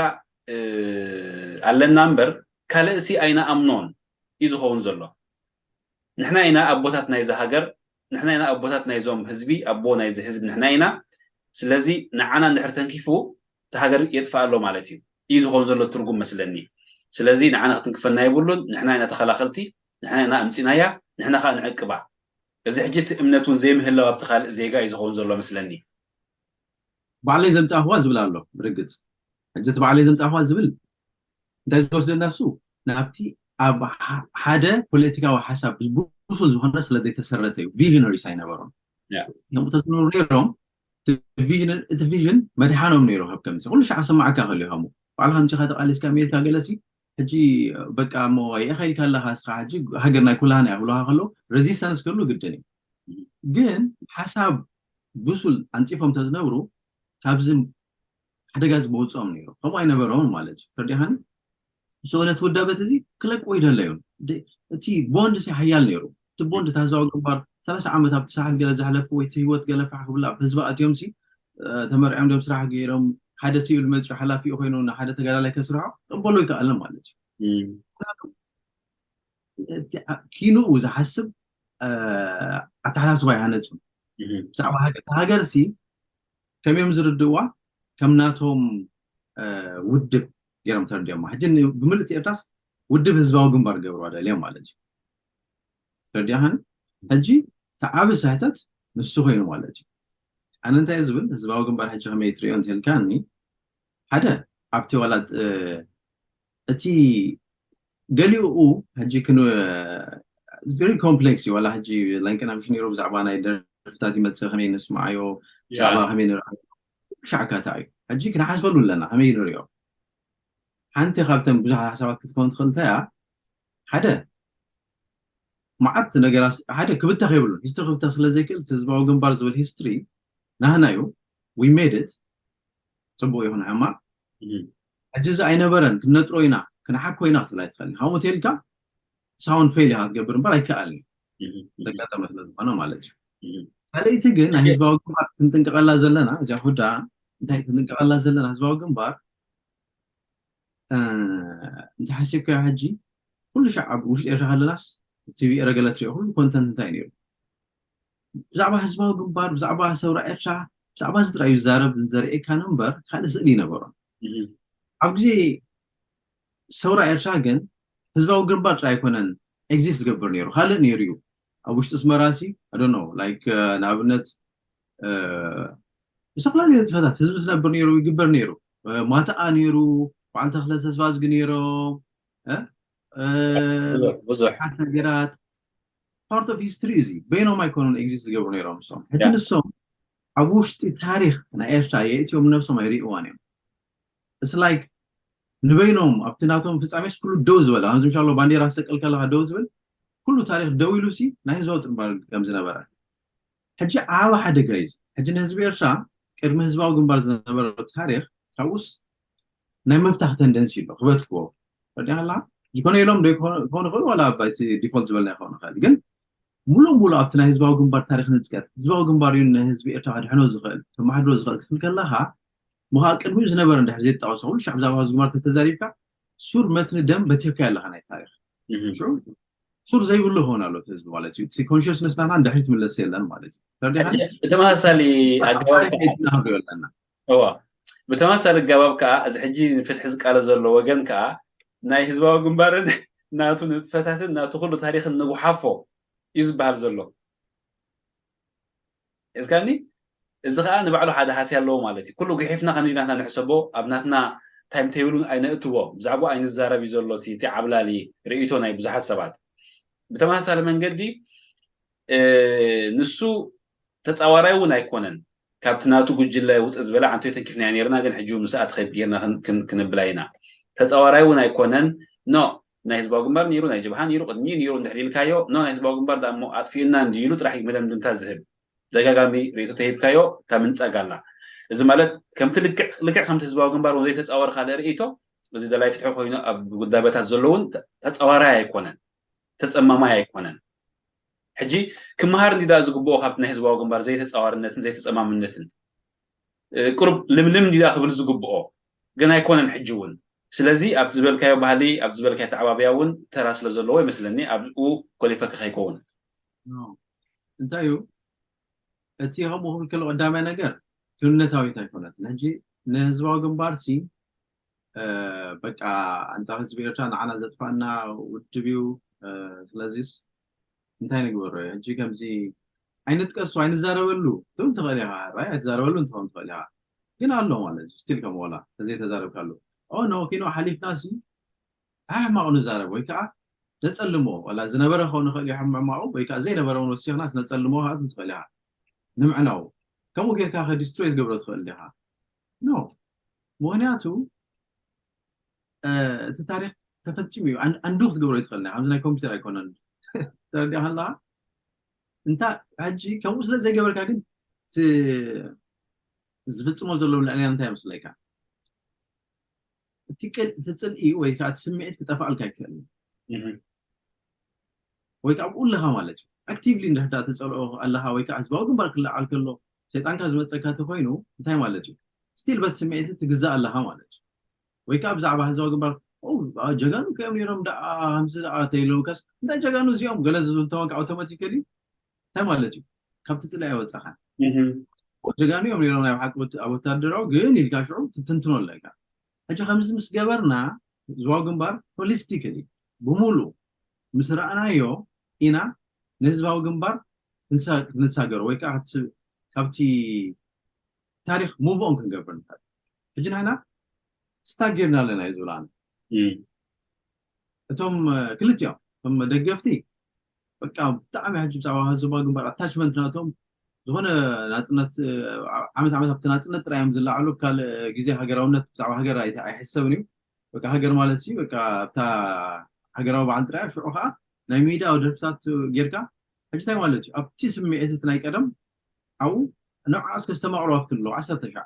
ኣለና እምበር ካልእሲ ኣይንኣምኖን እዩ ዝኸውን ዘሎ። ንሕና ኢና ኣቦታት ናይዚ ሃገር፣ ንሕና ኢና ኣቦታት ናይዞም ህዝቢ፣ ኣቦ ናይዚ ህዝቢ ንሕና ኢና። ስለዚ ንዓና እንድሕር ተንኪፉ እቲ ሃገር የጥፍእ ኣሎ ማለት እዩ እዩ ዝኸውን ዘሎ ትርጉም መስለኒ። ስለዚ ንዓና ክትንክፈና የብሉን። ንሕና ኢና ተኸላኸልቲ፣ ንሕና ኢና ኣምፂናያ፣ ንሕና ከዓ ንዕቅባ። እዚ ሕጂ እቲ እምነት እውን ዘይምህላው ኣብቲ ካልእ ዜጋ እዩ ዝኸውን ዘሎ መስለኒ። ባዕለይ ዘምፃእኽዋ ዝብል ኣሎ ብርግፅ። ሕጂ እቲ ባዕለይ ዘምፃእኽዋ ዝብል እንታይ ዝወስደና እሱ ናብቲ ኣብ ሓደ ፖለቲካዊ ሓሳብ ብሱል ዝኾነ ስለ ዘይተሰረተ እዩ። ቪዥነሪስ ኣይነበሮም። ከምኡ ተዝነብሩ ነይሮም እቲ ቪዥን መድሓኖም ነይሩ። ካብ ከምዚ ኩሉ ሻዕ ክሰማዓካ ክእል እዩ። ከምኡ ባዕልካ ኣምፂኻ ተቃሊስካ ሜትካ ገለሲ ሕጂ በቃ እሞ የእኸ ኢልካ ኣለካ እስኻ ሕጂ ሃገር ናይ ኩላህና እያ ክብሉካ ከለዉ ሬዚስታንስ ክህሉ ግድን እዩ። ግን ሓሳብ ብሱል ኣንፂፎም ተዝነብሩ ካብዚ ሓደጋ እዚ መውፅኦም ነይሩ። ከምኡ ኣይነበሮምን ማለት እዩ። ተረዲኻኒ? So ነቲ ውዳበት እዚ ክለቅዎ ይደለዩ። እቲ ቦንድ ሲ ሓያል ነይሩ። እቲ ቦንድ እቲ ህዝባዊ ግንባር ሰላሳ ዓመት ኣብቲ ሳሕል ገለ ዘሕለፉ ወይ እቲ ህይወት ገለ ፋሕ ክብል ኣብ ህዝቢ ኣትዮም ሲ ተመርዕዮም ዶም ስራሕ ገይሮም ሓደ ሲቪል መፅኡ ሓላፊኡ ኮይኑ ንሓደ ተጋዳላይ ከስርሖ ክቕበሎ ይከኣልን ማለት እዩ። ኪንኡ ዝሓስብ ኣተሓሳስባ ይሃነፁ። ብዛዕባ ሃገር ሃገር ሲ ከመዮም ዝርድእዋ ከም ናቶም ውድብ ገይሮም ተረዲኦማ። ሕጂ ብምልእቲ ኤርትራስ ውድብ ህዝባዊ ግንባር ገብርዋ ደልዮም ማለት እዩ። ተረዲኻኒ? ሕጂ እቲ ዓቢ ስሕተት ንሱ ኮይኑ ማለት እዩ። ኣነ እንታይ ዝብል ህዝባዊ ግንባር ሕጂ ከመይ ትሪኦ እንተልካኒ ሓደ ኣብቲ ዋላ እቲ ገሊኡ ሕጂ ክን very complex እዩ። ዋላ ሕጂ ላይንቀና ምሽ ነይሩ ብዛዕባ ናይ ደርፍታት ይመፅእ ከመይ ንስማዓዮ ብዛዕባ ከመይ ንርኣዮ ሻዕካታ እዩ። ሕጂ ክንሓስበሉ ኣለና ከመይ ንሪኦ። ሓንቲ ካብተን ብዙሓት ሓሳባት ክትከውን ትኽእል እንታይ እያ? ሓደ መዓት ነገራት ሓደ ክብተኽ የብሉን። ሂስትሪ ክብተኽ ስለ ዘይክእል እቲ ህዝባዊ ግንባር ዝብል ሂስትሪ ናህና እዩ። We made it። ፅቡቅ ይኹን ሕማቅ ሕጂ እዚ ኣይነበረን ክንነጥሮ ኢና ክንሓኮ ኢና ክትብል ኣይትኽእል። ከምኡ ተልካ ሳውንድ ፌል ኢኻ ክትገብር እምበር ኣይከኣልን እዩ። ዘጋጠመ ስለ ዝኾነ ማለት እዩ። ካልኣይቲ ግን ናይ ህዝባዊ ግንባር ክንጥንቀቐላ ዘለና እዚኣ ኩዳ እንታይ ክንጥንቀቐላ ዘለና ህዝባዊ ግንባር እንተ ሓሲብካዮ ሕጂ ኩሉ ሻዕ ኣብ ውሽጢ ኤርትራ ከለናስ ቲቪ ኤረ ገለ ትሪኦ ኩሉ ኮንተንት እንታይ ነይሩ? ብዛዕባ ህዝባዊ ግንባር ብዛዕባ ሰውራ ኤርትራ ብዛዕባ እዚ ጥራይ እዩ ዝዛረብ ዘርእየካ እምበር ካልእ ስእሊ ይነበሮን። ኣብ ግዜ ሰውራ ኤርትራ ግን ህዝባዊ ግንባር ጥራይ ኣይኮነን ኤግዚስት ዝገብር ነይሩ ካልእ ነይሩ እዩ። ኣብ ውሽጢ ኣስመራ ሲ ኣዶኖ ላይክ ንኣብነት ዝተፈላለዩ ንጥፈታት ህዝቢ ዝነብር ነይሩ ይግበር ነይሩ። ማተኣ ነይሩ፣ በዓል ተኽለ ተስፋዝጊ ነይሮም፣ ብዙ ብዙሕ ነገራት part of history እዚ በይኖም ኣይኮኑን exist ዝገብሩ ነይሮም። እሶም ሕጂ ንሶም ኣብ ውሽጢ ታሪኽ ናይ ኤርትራ የእትዮም ነብሶም ኣይርእዋን እዮም። It's like ንበይኖም ኣብቲ ናቶም ፍጻሜስ ኩሉ ደው ዝበለ፣ ከምዚ ምሻሎ ባንዴራ ዝሰቀል ከለካ ደው ዝብል ኩሉ ታሪኽ ደው ኢሉ ሲ ናይ ህዝባዊ ጥንባር ከም ዝነበረ። ሕጂ ዓቢ ሓደጋ እዩ። ሕጂ ንህዝቢ ኤርትራ ቅድሚ ህዝባዊ ግንባር ዝነበረ ታሪኽ ካብኡስ ናይ ምብታኽ ተንደንሲ ኣሎ ክበትክዎ። ረዲኣላ ዝኾነ ኢሎም ዶ ይኾኑ ይኽእሉ ዋላ ኣባይቲ ዲፎልት ዝበልና ይኸውን ይኽእል ግን ሙሉ ሙሉ ኣብቲ ናይ ህዝባዊ ግንባር ታሪኽ ንጽቀት ህዝባዊ ግንባር እዩ ንህዝቢ ኤርትራ ከድሕኖ ዝኽእል ከማሕድሮ ዝኽእል ክትብል ከለኻ ምዃ ቅድሚኡ ዝነበረ እንድሕር ዘይተጣወሰ ኩሉ ሻዕ ብዛዕባ ህዝቢ ግንባር ተተዛሪብካ ሱር መትኒ ደም በቲኽካ ኣለኻ ናይ ታሪኽ ሽዑ ሱር ዘይብሉ ይኸውን ኣሎ እቲ ህዝቢ ማለት እዩ እቲ ኮንሽስነስ ናና እንድሕር ትምለስ የለን ማለት እዩ ተረዲኻ ብተመሳሳሊ ኣገባብ ታሪኽ ከይትናህዶ ኣለና እዋ ብተመሳሳሊ ኣገባብ ከዓ እዚ ሕጂ ንፍትሒ ዝቃለ ዘሎ ወገን ከዓ ናይ ህዝባዊ ግንባርን ናቱ ንጥፈታትን ናቱ ኩሉ ታሪክን ንጉሓፎ እዩ ዝበሃል ዘሎ እስካኒ እዚ ከዓ ንባዕሉ ሓደ ሃሲ ኣለዎ ማለት እዩ ኩሉ ግሒፍና ከምዚ ናትና ንሕሰቦ ኣብ ናትና ታይም ቴብሉን ኣይነእትዎ ብዛዕባ ኣይንዛረብ እዩ ዘሎ እቲ ዓብላሊ ርእይቶ ናይ ብዙሓት ሰባት ብተመሳሳሊ መንገዲ ንሱ ተፃዋራይ እውን ኣይኮነን ካብቲ ናቱ ጉጅለ ውፅእ ዝበለ ዓንቶ ተንኪፍናዮ ነርና ግን ሕጂ ምስኣ ትኸይድ ጌርና ክንብላ ኢና ተፃዋራይ እውን ኣይኮነን ኖ ናይ ህዝባዊ ግንባር ነይሩ ናይ ጀብሃ ነይሩ ቅድሚኡ ነይሩ እንድሕር ኢልካዮ ኖ ናይ ህዝባዊ ግንባር ዳሞ ኣጥፊኡና እንድዩ ኢሉ ጥራሕ እዩ መደምድምታ ዝህብ ደጋጋሚ ርእቶ ተሂብካዮ እታ ምንፃግ ኣላ እዚ ማለት ከምቲ ልክዕ ልክዕ ከምቲ ህዝባዊ ግንባር እውን ዘይተፃወረ ካልእ ርእቶ እዚ ደላይ ፍትሒ ኮይኑ ኣብ ጉዳበታት ዘሎ እውን ተፃዋራይ ኣይኮነን ተፀማማይ ኣይኮነን ሕጂ ክመሃር እንዲዳ ዝግብኦ ካብቲ ናይ ህዝባዊ ግንባር ዘይተፃዋርነትን ዘይተፀማምነትን ቁሩብ ልምልም እንዲዳ ክብል ዝግብኦ ግን ኣይኮነን ሕጂ እውን ስለዚ ኣብ ዝበልካዮ ባህሊ ኣብ ዝበልካዮ ተዓባብያ እውን ተራ ስለ ዘለዎ ይመስለኒ ኣብኡ ኮሊፈካ ከይከውን እንታይ እዩ እቲ ከምኡ ክብል ከሎ ቀዳማይ ነገር ክውነታዊት ኣይኮነትን ሕጂ ንህዝባዊ ግንባር ሲ በቃ ኣንፃር ህዝቢ ኤርትራ ንዓና ዘጥፋእና ውድብ እዩ ስለዚስ እንታይ ንግበሮ ሕጂ ከምዚ ኣይንጥቀሱ ኣይንዛረበሉ ትብል ትኽእል ኢኻ ራይ ኣይትዛረበሉ እንትኸውን ትኽእል ኢኻ ግን ኣሎ ማለት እዩ ስቲል ከም ወላ ተዘይተዛረብካሉ ኦ ኖ ኪኖ ሓሊፍና ሲ ኣሕማቑ ንዛረብ ወይ ከዓ ነፀልሞ ወላ ዝነበረ ክኸውን ይኽእል እዩ ሕማቑ ወይ ከዓ ዘይነበረ እውን ወሲኽና ነፀልሞ ከዓ ትኽእል ኢኻ ንምዕናው ከምኡ ጌርካ ከዲስትሮይ ትገብሮ ትኽእል ዲኻ ኖ ምኽንያቱ እቲ ታሪክ ተፈፂሙ እዩ ኣንዱ ክትገብሮ ይትኽእል ና ከምዚ ናይ ኮምፒተር ኣይኮነን ተረዲኻ ኣለካ እንታ ሕጂ ከምኡ ስለ ዘይገበርካ ግን ዝፍፅሞ ዘለዉ ልዕልና እንታይ መስለካ እቲ ጽልኢ ወይ ከዓ እቲ ስምዒት ክጠፋኣልካ ይክእል ወይ ከዓ ኣብኡ ኣለኻ ማለት እዩ ኣክቲቭሊ እንድሕዳ ተፀልኦ ኣለኻ ወይ ከዓ ህዝባዊ ግንባር ክለዓል ከሎ ሰይጣንካ ዝመፀካ ተኮይኑ እንታይ ማለት እዩ ስቲል በቲ ስምዒት ትግዛእ ኣለኻ ማለት እዩ ወይ ከዓ ብዛዕባ ህዝባዊ ግንባር ጀጋኑ ከዮም ነይሮም ደኣ ከምዚ ደኣ ተይለውካስ እንታይ ጀጋኑ እዚኦም ገለ ዝብል ተወንካ ኣውቶማቲካሊ እንታይ ማለት እዩ ካብቲ ፅላኢ ኣይወፃኻን ጀጋኑ እዮም ነይሮም ናይ ሓቂ ኣብ ወታደራዊ ግን ኢልካ ሽዑ ትትንትኖ ኣለካ ሕጂ ከምዚ ምስ ገበርና ህዝባዊ ግንባር ሆሊስቲክሊ ብሙሉ ምስ ረኣናዮ ኢና ንህዝባዊ ግንባር ክንሳገሮ ወይ ከዓ ካብቲ ታሪክ ሙቭ ኦን ክንገብር ንኽእል ሕጂ ንሕና ስታክ ጌርና ኣለና እዩ ዝብል ኣነ እቶም ክልቲኦም እቶም ደገፍቲ በቃ ብጣዕሚ ሕጂ ብዛዕባ ህዝባዊ ግንባር ኣታችመንት ናቶም ዝኾነ ናፅነት ዓመት ዓመት ኣብቲ ናፅነት ጥራይ እዮም ዝለዓሉ ካልእ ግዜ ሃገራውነት ብዛዕባ ሃገር ኣይሕሰብን እዩ በቃ ሃገር ማለት ሲ በቃ ኣብታ ሃገራዊ በዓል ጥራይ ሽዑ ከዓ ናይ ሚድያ ደርፍታት ጌርካ ሕጂ እንታይ ማለት እዩ ኣብቲ ስምዒት እቲ ናይ ቀደም ኣብኡ ንዓ እስከ ዝተማቕሮ ኣብቲ ኣለዉ ዓሰርተ ሻዕ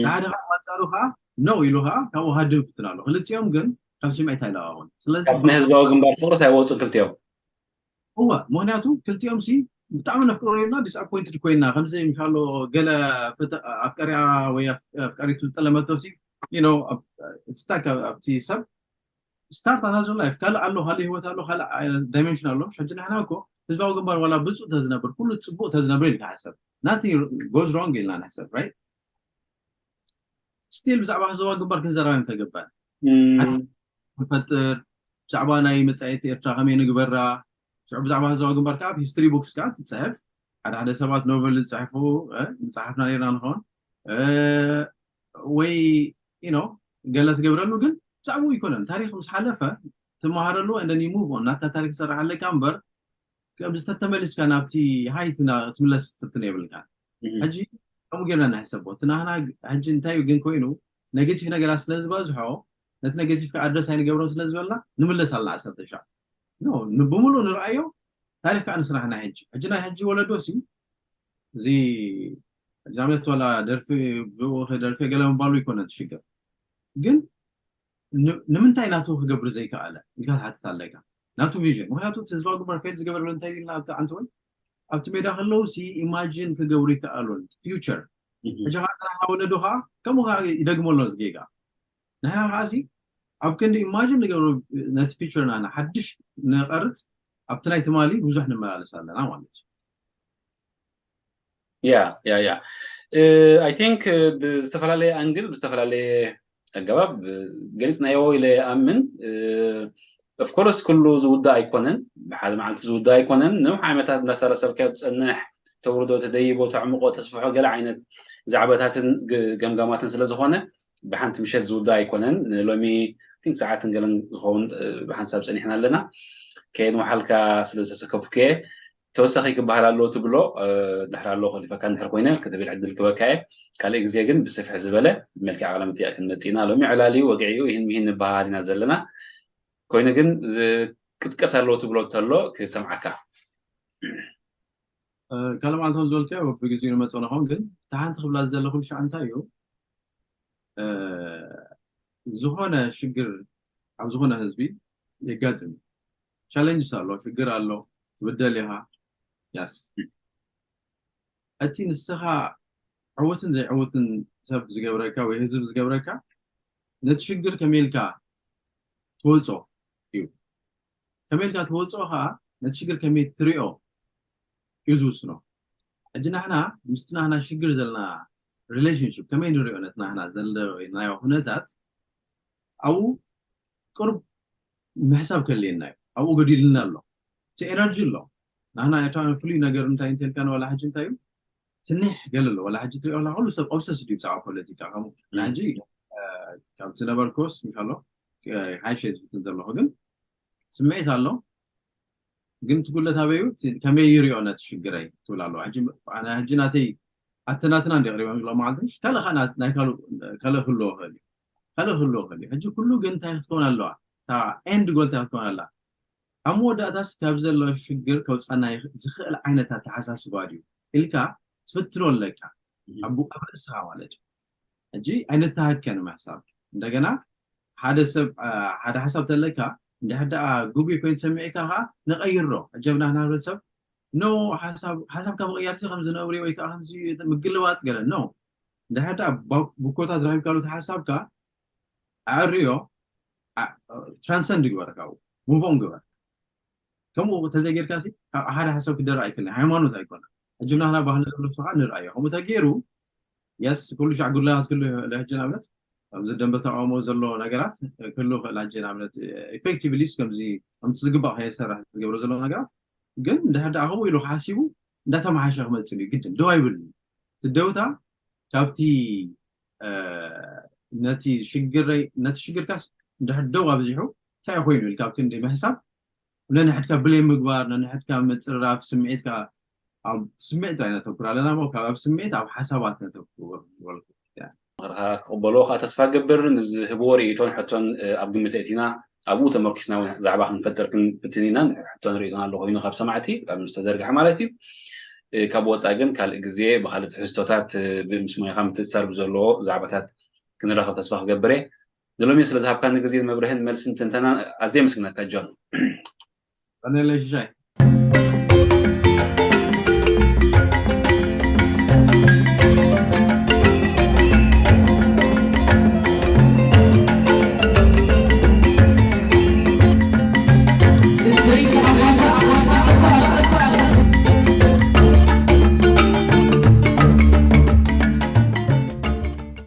ሓደ ከዓ ኣንፃሩ ከዓ ነው ኢሉ ከዓ ካብኡ ሃድም ፍትን ኣሎ ክልቲኦም ግን ካብ ስምዒት ኣይለዋውን ስለዚ ካብ ናይ ህዝባዊ ግንባር ፍቅርስ ኣይወፁን ክልቲኦም እወ ምክንያቱ ክልቲኦም ሲ ብጣዕሚ ነፍቅሮ ነርና ዲስኣፖይንትድ ኮይና ከምዚ ምሻሎ ገለ ኣፍቀሪያ ወይ ኣፍቀሪቱ ዝጠለመቶ ሲ ስታ ኣብቲ ሰብ ስታርት ኣናዘር ላይፍ ካልእ ኣሎ ካልእ ህይወት ኣሎ ካልእ ዳይሜንሽን ኣሎ ሕጂ ንሕና እኮ ህዝባዊ ግንባር ዋላ ብፁእ ተዝነብር ኩሉ ፅቡቅ ተዝነብር ኢልካ ሓሰብ ናቲንግ ጎዝ ሮንግ ኢልና ንሕሰብ ራይት ስቲል ብዛዕባ ህዝባዊ ግንባር ክንዘራረብ ተገባን ክንፈጥር ብዛዕባ ናይ መፃኢት ኤርትራ ከመይ ንግበራ ሽዑ ብዛዕባ ህዝባዊ ግንባር ከዓ ሂስትሪ ቡክስ ከዓ ትፅሕፍ ሓደ ሓደ ሰባት ኖቨል ዝፅሕፉ መፅሓፍና ነርና ንኸውን ወይ you know ገለ ትገብረሉ፣ ግን ብዛዕባኡ ኣይኮነን። ታሪክ ምስ ሓለፈ ትመሃረሉ and then you move on። ናትካ ታሪክ ትሰርሕ ኣለካ እምበር ከምዚ ተተመሊስካ ናብቲ height ትምለስ ፍትን የብልካ። ሕጂ ከምኡ ጌርና ንሕሰቦ። እቲ ናህና ሕጂ እንታይ እዩ ግን ኮይኑ፣ ኔጌቲቭ ነገራት ስለ ዝበዝሖ ነቲ ኔጌቲቭ ከ ኣድረስ ኣይንገብሮን ስለ ዝበልና ንምለስ ኣለና ዓሰርተ ሻዕ። ኖ፣ ን- ብምሉእ ንርኣዮ። ታሪክ ከዓ ንስራሕና። ሕጂ ሕጂ ናይ ሕጂ ወለዶ ሲ እዚ ዛመት ዋላ ደርፊ ብኡ ደርፊ ገለ ምባሉ ይኮነ ትሽገር፣ ግን ን- ንምንታይ ናቱ ክገብር ዘይከኣለ ኢልካ ትሓትት ኣለካ። ናቱ ቪዥን። ምክንያቱ እቲ ህዝባዊ ግንባር ፌል ዝገበረሉ እንታይ ኢልና ኣብቲ ኣንተ ወይ ኣብቲ ሜዳ ከለዉ ሲ ኢማጂን ክገብሩ ይከኣሉን ፊውቸር። ሕጂ ከዓ እቲ ናህና ወለዶ ከዓ ከምኡ ከዓ ይደግሞ ኣሎ እዚ ጌጋ። ንሕና ከዓ ሲ ኣብ ክንዲ ኢማጂን ንገብሮ ነቲ ፊውቸር ናና ሓድሽ ንቐርፅ ኣብቲ ናይ ትማሊ ብዙሕ ንመላለስ ኣለና ማለት እዩ። ያ ያ ያ I think ብዝተፈላለየ ኣንግል ብዝተፈላለየ ኣገባብ ገሊፅናዮ ኢለ ኣምን። Of course ኩሉ ዝውዳእ ኣይኮነን፣ ብሓደ መዓልቲ ዝውዳእ ኣይኮነን። ነዊሕ ዓመታት እንዳሰላሰልካዮ ትፀንሕ፣ ተውርዶ፣ ተደይቦ፣ ተዕምቆ፣ ተስፍሖ ገለ ዓይነት ዛዕባታትን ግ- ገምጋማትን ስለ ዝኾነ ብሓንቲ ምሸት ዝውዳእ ኣይኮነን። ንሎሚ think ሰዓትን ገለን ዝኸውን ብሓንሳብ ፀኒሕና ኣለና። ከየን ወሓልካ ስለ ዝተሰከፍኩ እየ። ተወሳኺ ክበሃል ኣለዎ ትብሎ ድሕር ኣለዎ ከሊፈካ እንድሕር ኮይነ ክትብል ዕድል ክበካ እየ። ካልእ ግዜ ግን ብስፍሕ ዝበለ ብመልክዕ ቃለ መጠይቕ ክንመጽእ ኢና። ሎሚ ዕላልዩ ወግዒኡ ይህን ምሂን ንበሃል ኢና ዘለና። ኮይኑ ግን ዝቅጥቀስ ኣለዎ ትብሎ ተሎ ክሰምዓካ። ካልእ መዓልቲ ከም ዝበልካዮ በብግዜኡ ንመፅኦ ንኸውን፣ ግን እታ ሓንቲ ክብላ ዝደለኹ ልሻዕ እንታይ እዩ፣ ዝኾነ ሽግር ኣብ ዝኾነ ህዝቢ የጋጥም። ቻለንጅስ ኣሎ፣ ሽግር ኣሎ፣ ትብደል ኢኻ። ያስ እቲ ንስኻ ዕውትን ዘይዕውትን ሰብ ዝገብረካ ወይ ህዝብ ዝገብረካ ነቲ ሽግር ከመይ ኢልካ ትወፆ እዩ። ከመይ ኢልካ ትወፅኦ ከዓ ነቲ ሽግር ከመይ ትሪኦ እዩ ዝውስኖ። ሕጂ ናህና ምስቲ ናህና ሽግር ዘለና ሪሌሽንሽፕ ከመይ ንሪኦ ነቲ ናህና ዘለናዮ ኩነታት ኣብኡ ቅሩብ ምሕሳብ ከድልየና እዩ። ኣብኡ ገዲልና ኣሎ። እቲ ኤነርጂ ኣሎ። ናህና እታ ፍሉይ ነገር እንታይ እንተልካ ንዋላ ሕጂ እንታይ እዩ ትኒሕ ገለ ኣሎ። ዋላ ሕጂ ትሪኦ ኣላ ኩሉ ሰብ ኦብሰስድ እዩ ብዛዕባ ፖለቲካ። ከምኡ ናይ ሕጂ ካብ ዝነበርኩስ ምሻሎ ሓይሸ ዝፍትን ዘለኹ ግን ስምዒት ኣሎ። ግን እቲ ጉድለት ኣበይ እዩ? እቲ ከመይ ይሪኦ ነቲ ሽግረይ ትብል ኣለዋ። ሕጂ ኣነ ሕጂ ናተይ ኣተናትና እንዲ ቅሪቦም ሎ ማለት ካልእ ናይ ካልእ ክህልዎ ይኽእል እዩ። ካልእ ክህልዎ ይኽእል እዩ። ሕጂ ኩሉ ግን እንታይ ክትከውን ኣለዋ? እታ ኤንድ ጎል እንታይ ክትከውን ኣላ? ኣብ መወዳእታስ ካብ ዘሎ ሽግር ከውፃና ዝኽእል ዓይነት ኣተሓሳስባ ድዩ ኢልካ ትፍትኖ ኣለካ። ኣብ ርእስኻ ማለት እዩ። ሕጂ ኣይነተሃከን ምሕሳብ። እንደገና ሓደ ሰብ ሓደ ሓሳብ ተለካ እንድሕር ደኣ ጉጉይ ኮይኑ ሰሚዕካ ከዓ ንቐይሮ። ሕጂ ኣብ ናህና ህብረተሰብ ኖ ሓሳብ ሓሳብካ ምቕያር ሲ ከም ዝነብሪ ወይ ከዓ ከምዚ ምግልባጥ ገለ ኖ። እንድሕር ደኣ ብኮታት ረኺብካሉ እቲ ሓሳብካ ኣዕርዮ፣ ትራንሰንድ ግበር፣ ካብኡ ሙቭ ኦን ግበር። ከምኡ ተዘይጌርካ ሲ ካብ ሓደ ሓሳብ ክደረ ኣይክልን። ሃይማኖት ኣይኮነ። ሕጂ ናህና ባህሊ ዘሎ ስኻ ንርኣዮ። ከምኡ ተገይሩ የስ ኩሉ ሻዕ ጉድለታት ክሉ ሕጂ ንኣብነት ኣብዚ ደንበ ተቃውሞ ዘሎ ነገራት ክሉ ክእል ሕጂ ንኣብነት ኢፌክቲቭሊ ከምዚ ከምቲ ዝግባእ ከየሰርሕ ዝገብሮ ዘሎ ነገራት ግን እንድሕር ደኣ ከምኡ ኢሉ ሓሲቡ እንዳተመሓሸ ክመፅእ እዩ ግድን ደው ኣይብል ትደውታ ካብቲ ነቲ ሽግረይ ነቲ ሽግርካስ እንድሕር ደው ኣብዚሑ እንታይ ኮይኑ ኢልካ ኣብ ክንዲ ምሕሳብ ነንሕድካ ብሌም ምግባር ነንሕድካ ምፅርራፍ ስምዒትካ ኣብ ስምዒት ጥራይ ነተኩር ኣለና እሞ ካብ ኣብ ስምዒት ኣብ ሓሳባት ነተኩር ዝበልኩ ምኽርኻ ክቕበሎ ከዓ ተስፋ ገብር። ንዝህብዎ ርእይቶን ሕቶን ኣብ ግምት ኣእቲና ኣብኡ ተመርኪስና እውን ዛዕባ ክንፈጥር ክንፍትን ኢና። ሕቶን ርእይቶን ኣሎ ኮይኑ ካብ ሰማዕቲ ካብ ዝተዘርግሐ ማለት እዩ። ካብ ወፃኢ ግን ካልእ ግዜ ብካልእ ትሕዝቶታት ምስ ሞያኻ ምትእስሳር ብዘለዎ ዛዕባታት ክንራኸብ ተስፋ ክገብር እየ። ንሎሚ ስለ ዝሃብካኒ ግዜ ንመብርህን መልስን ትንተናን ኣዝየ የመስግነካ ጆን። ቀንየለይ ሽሻይ።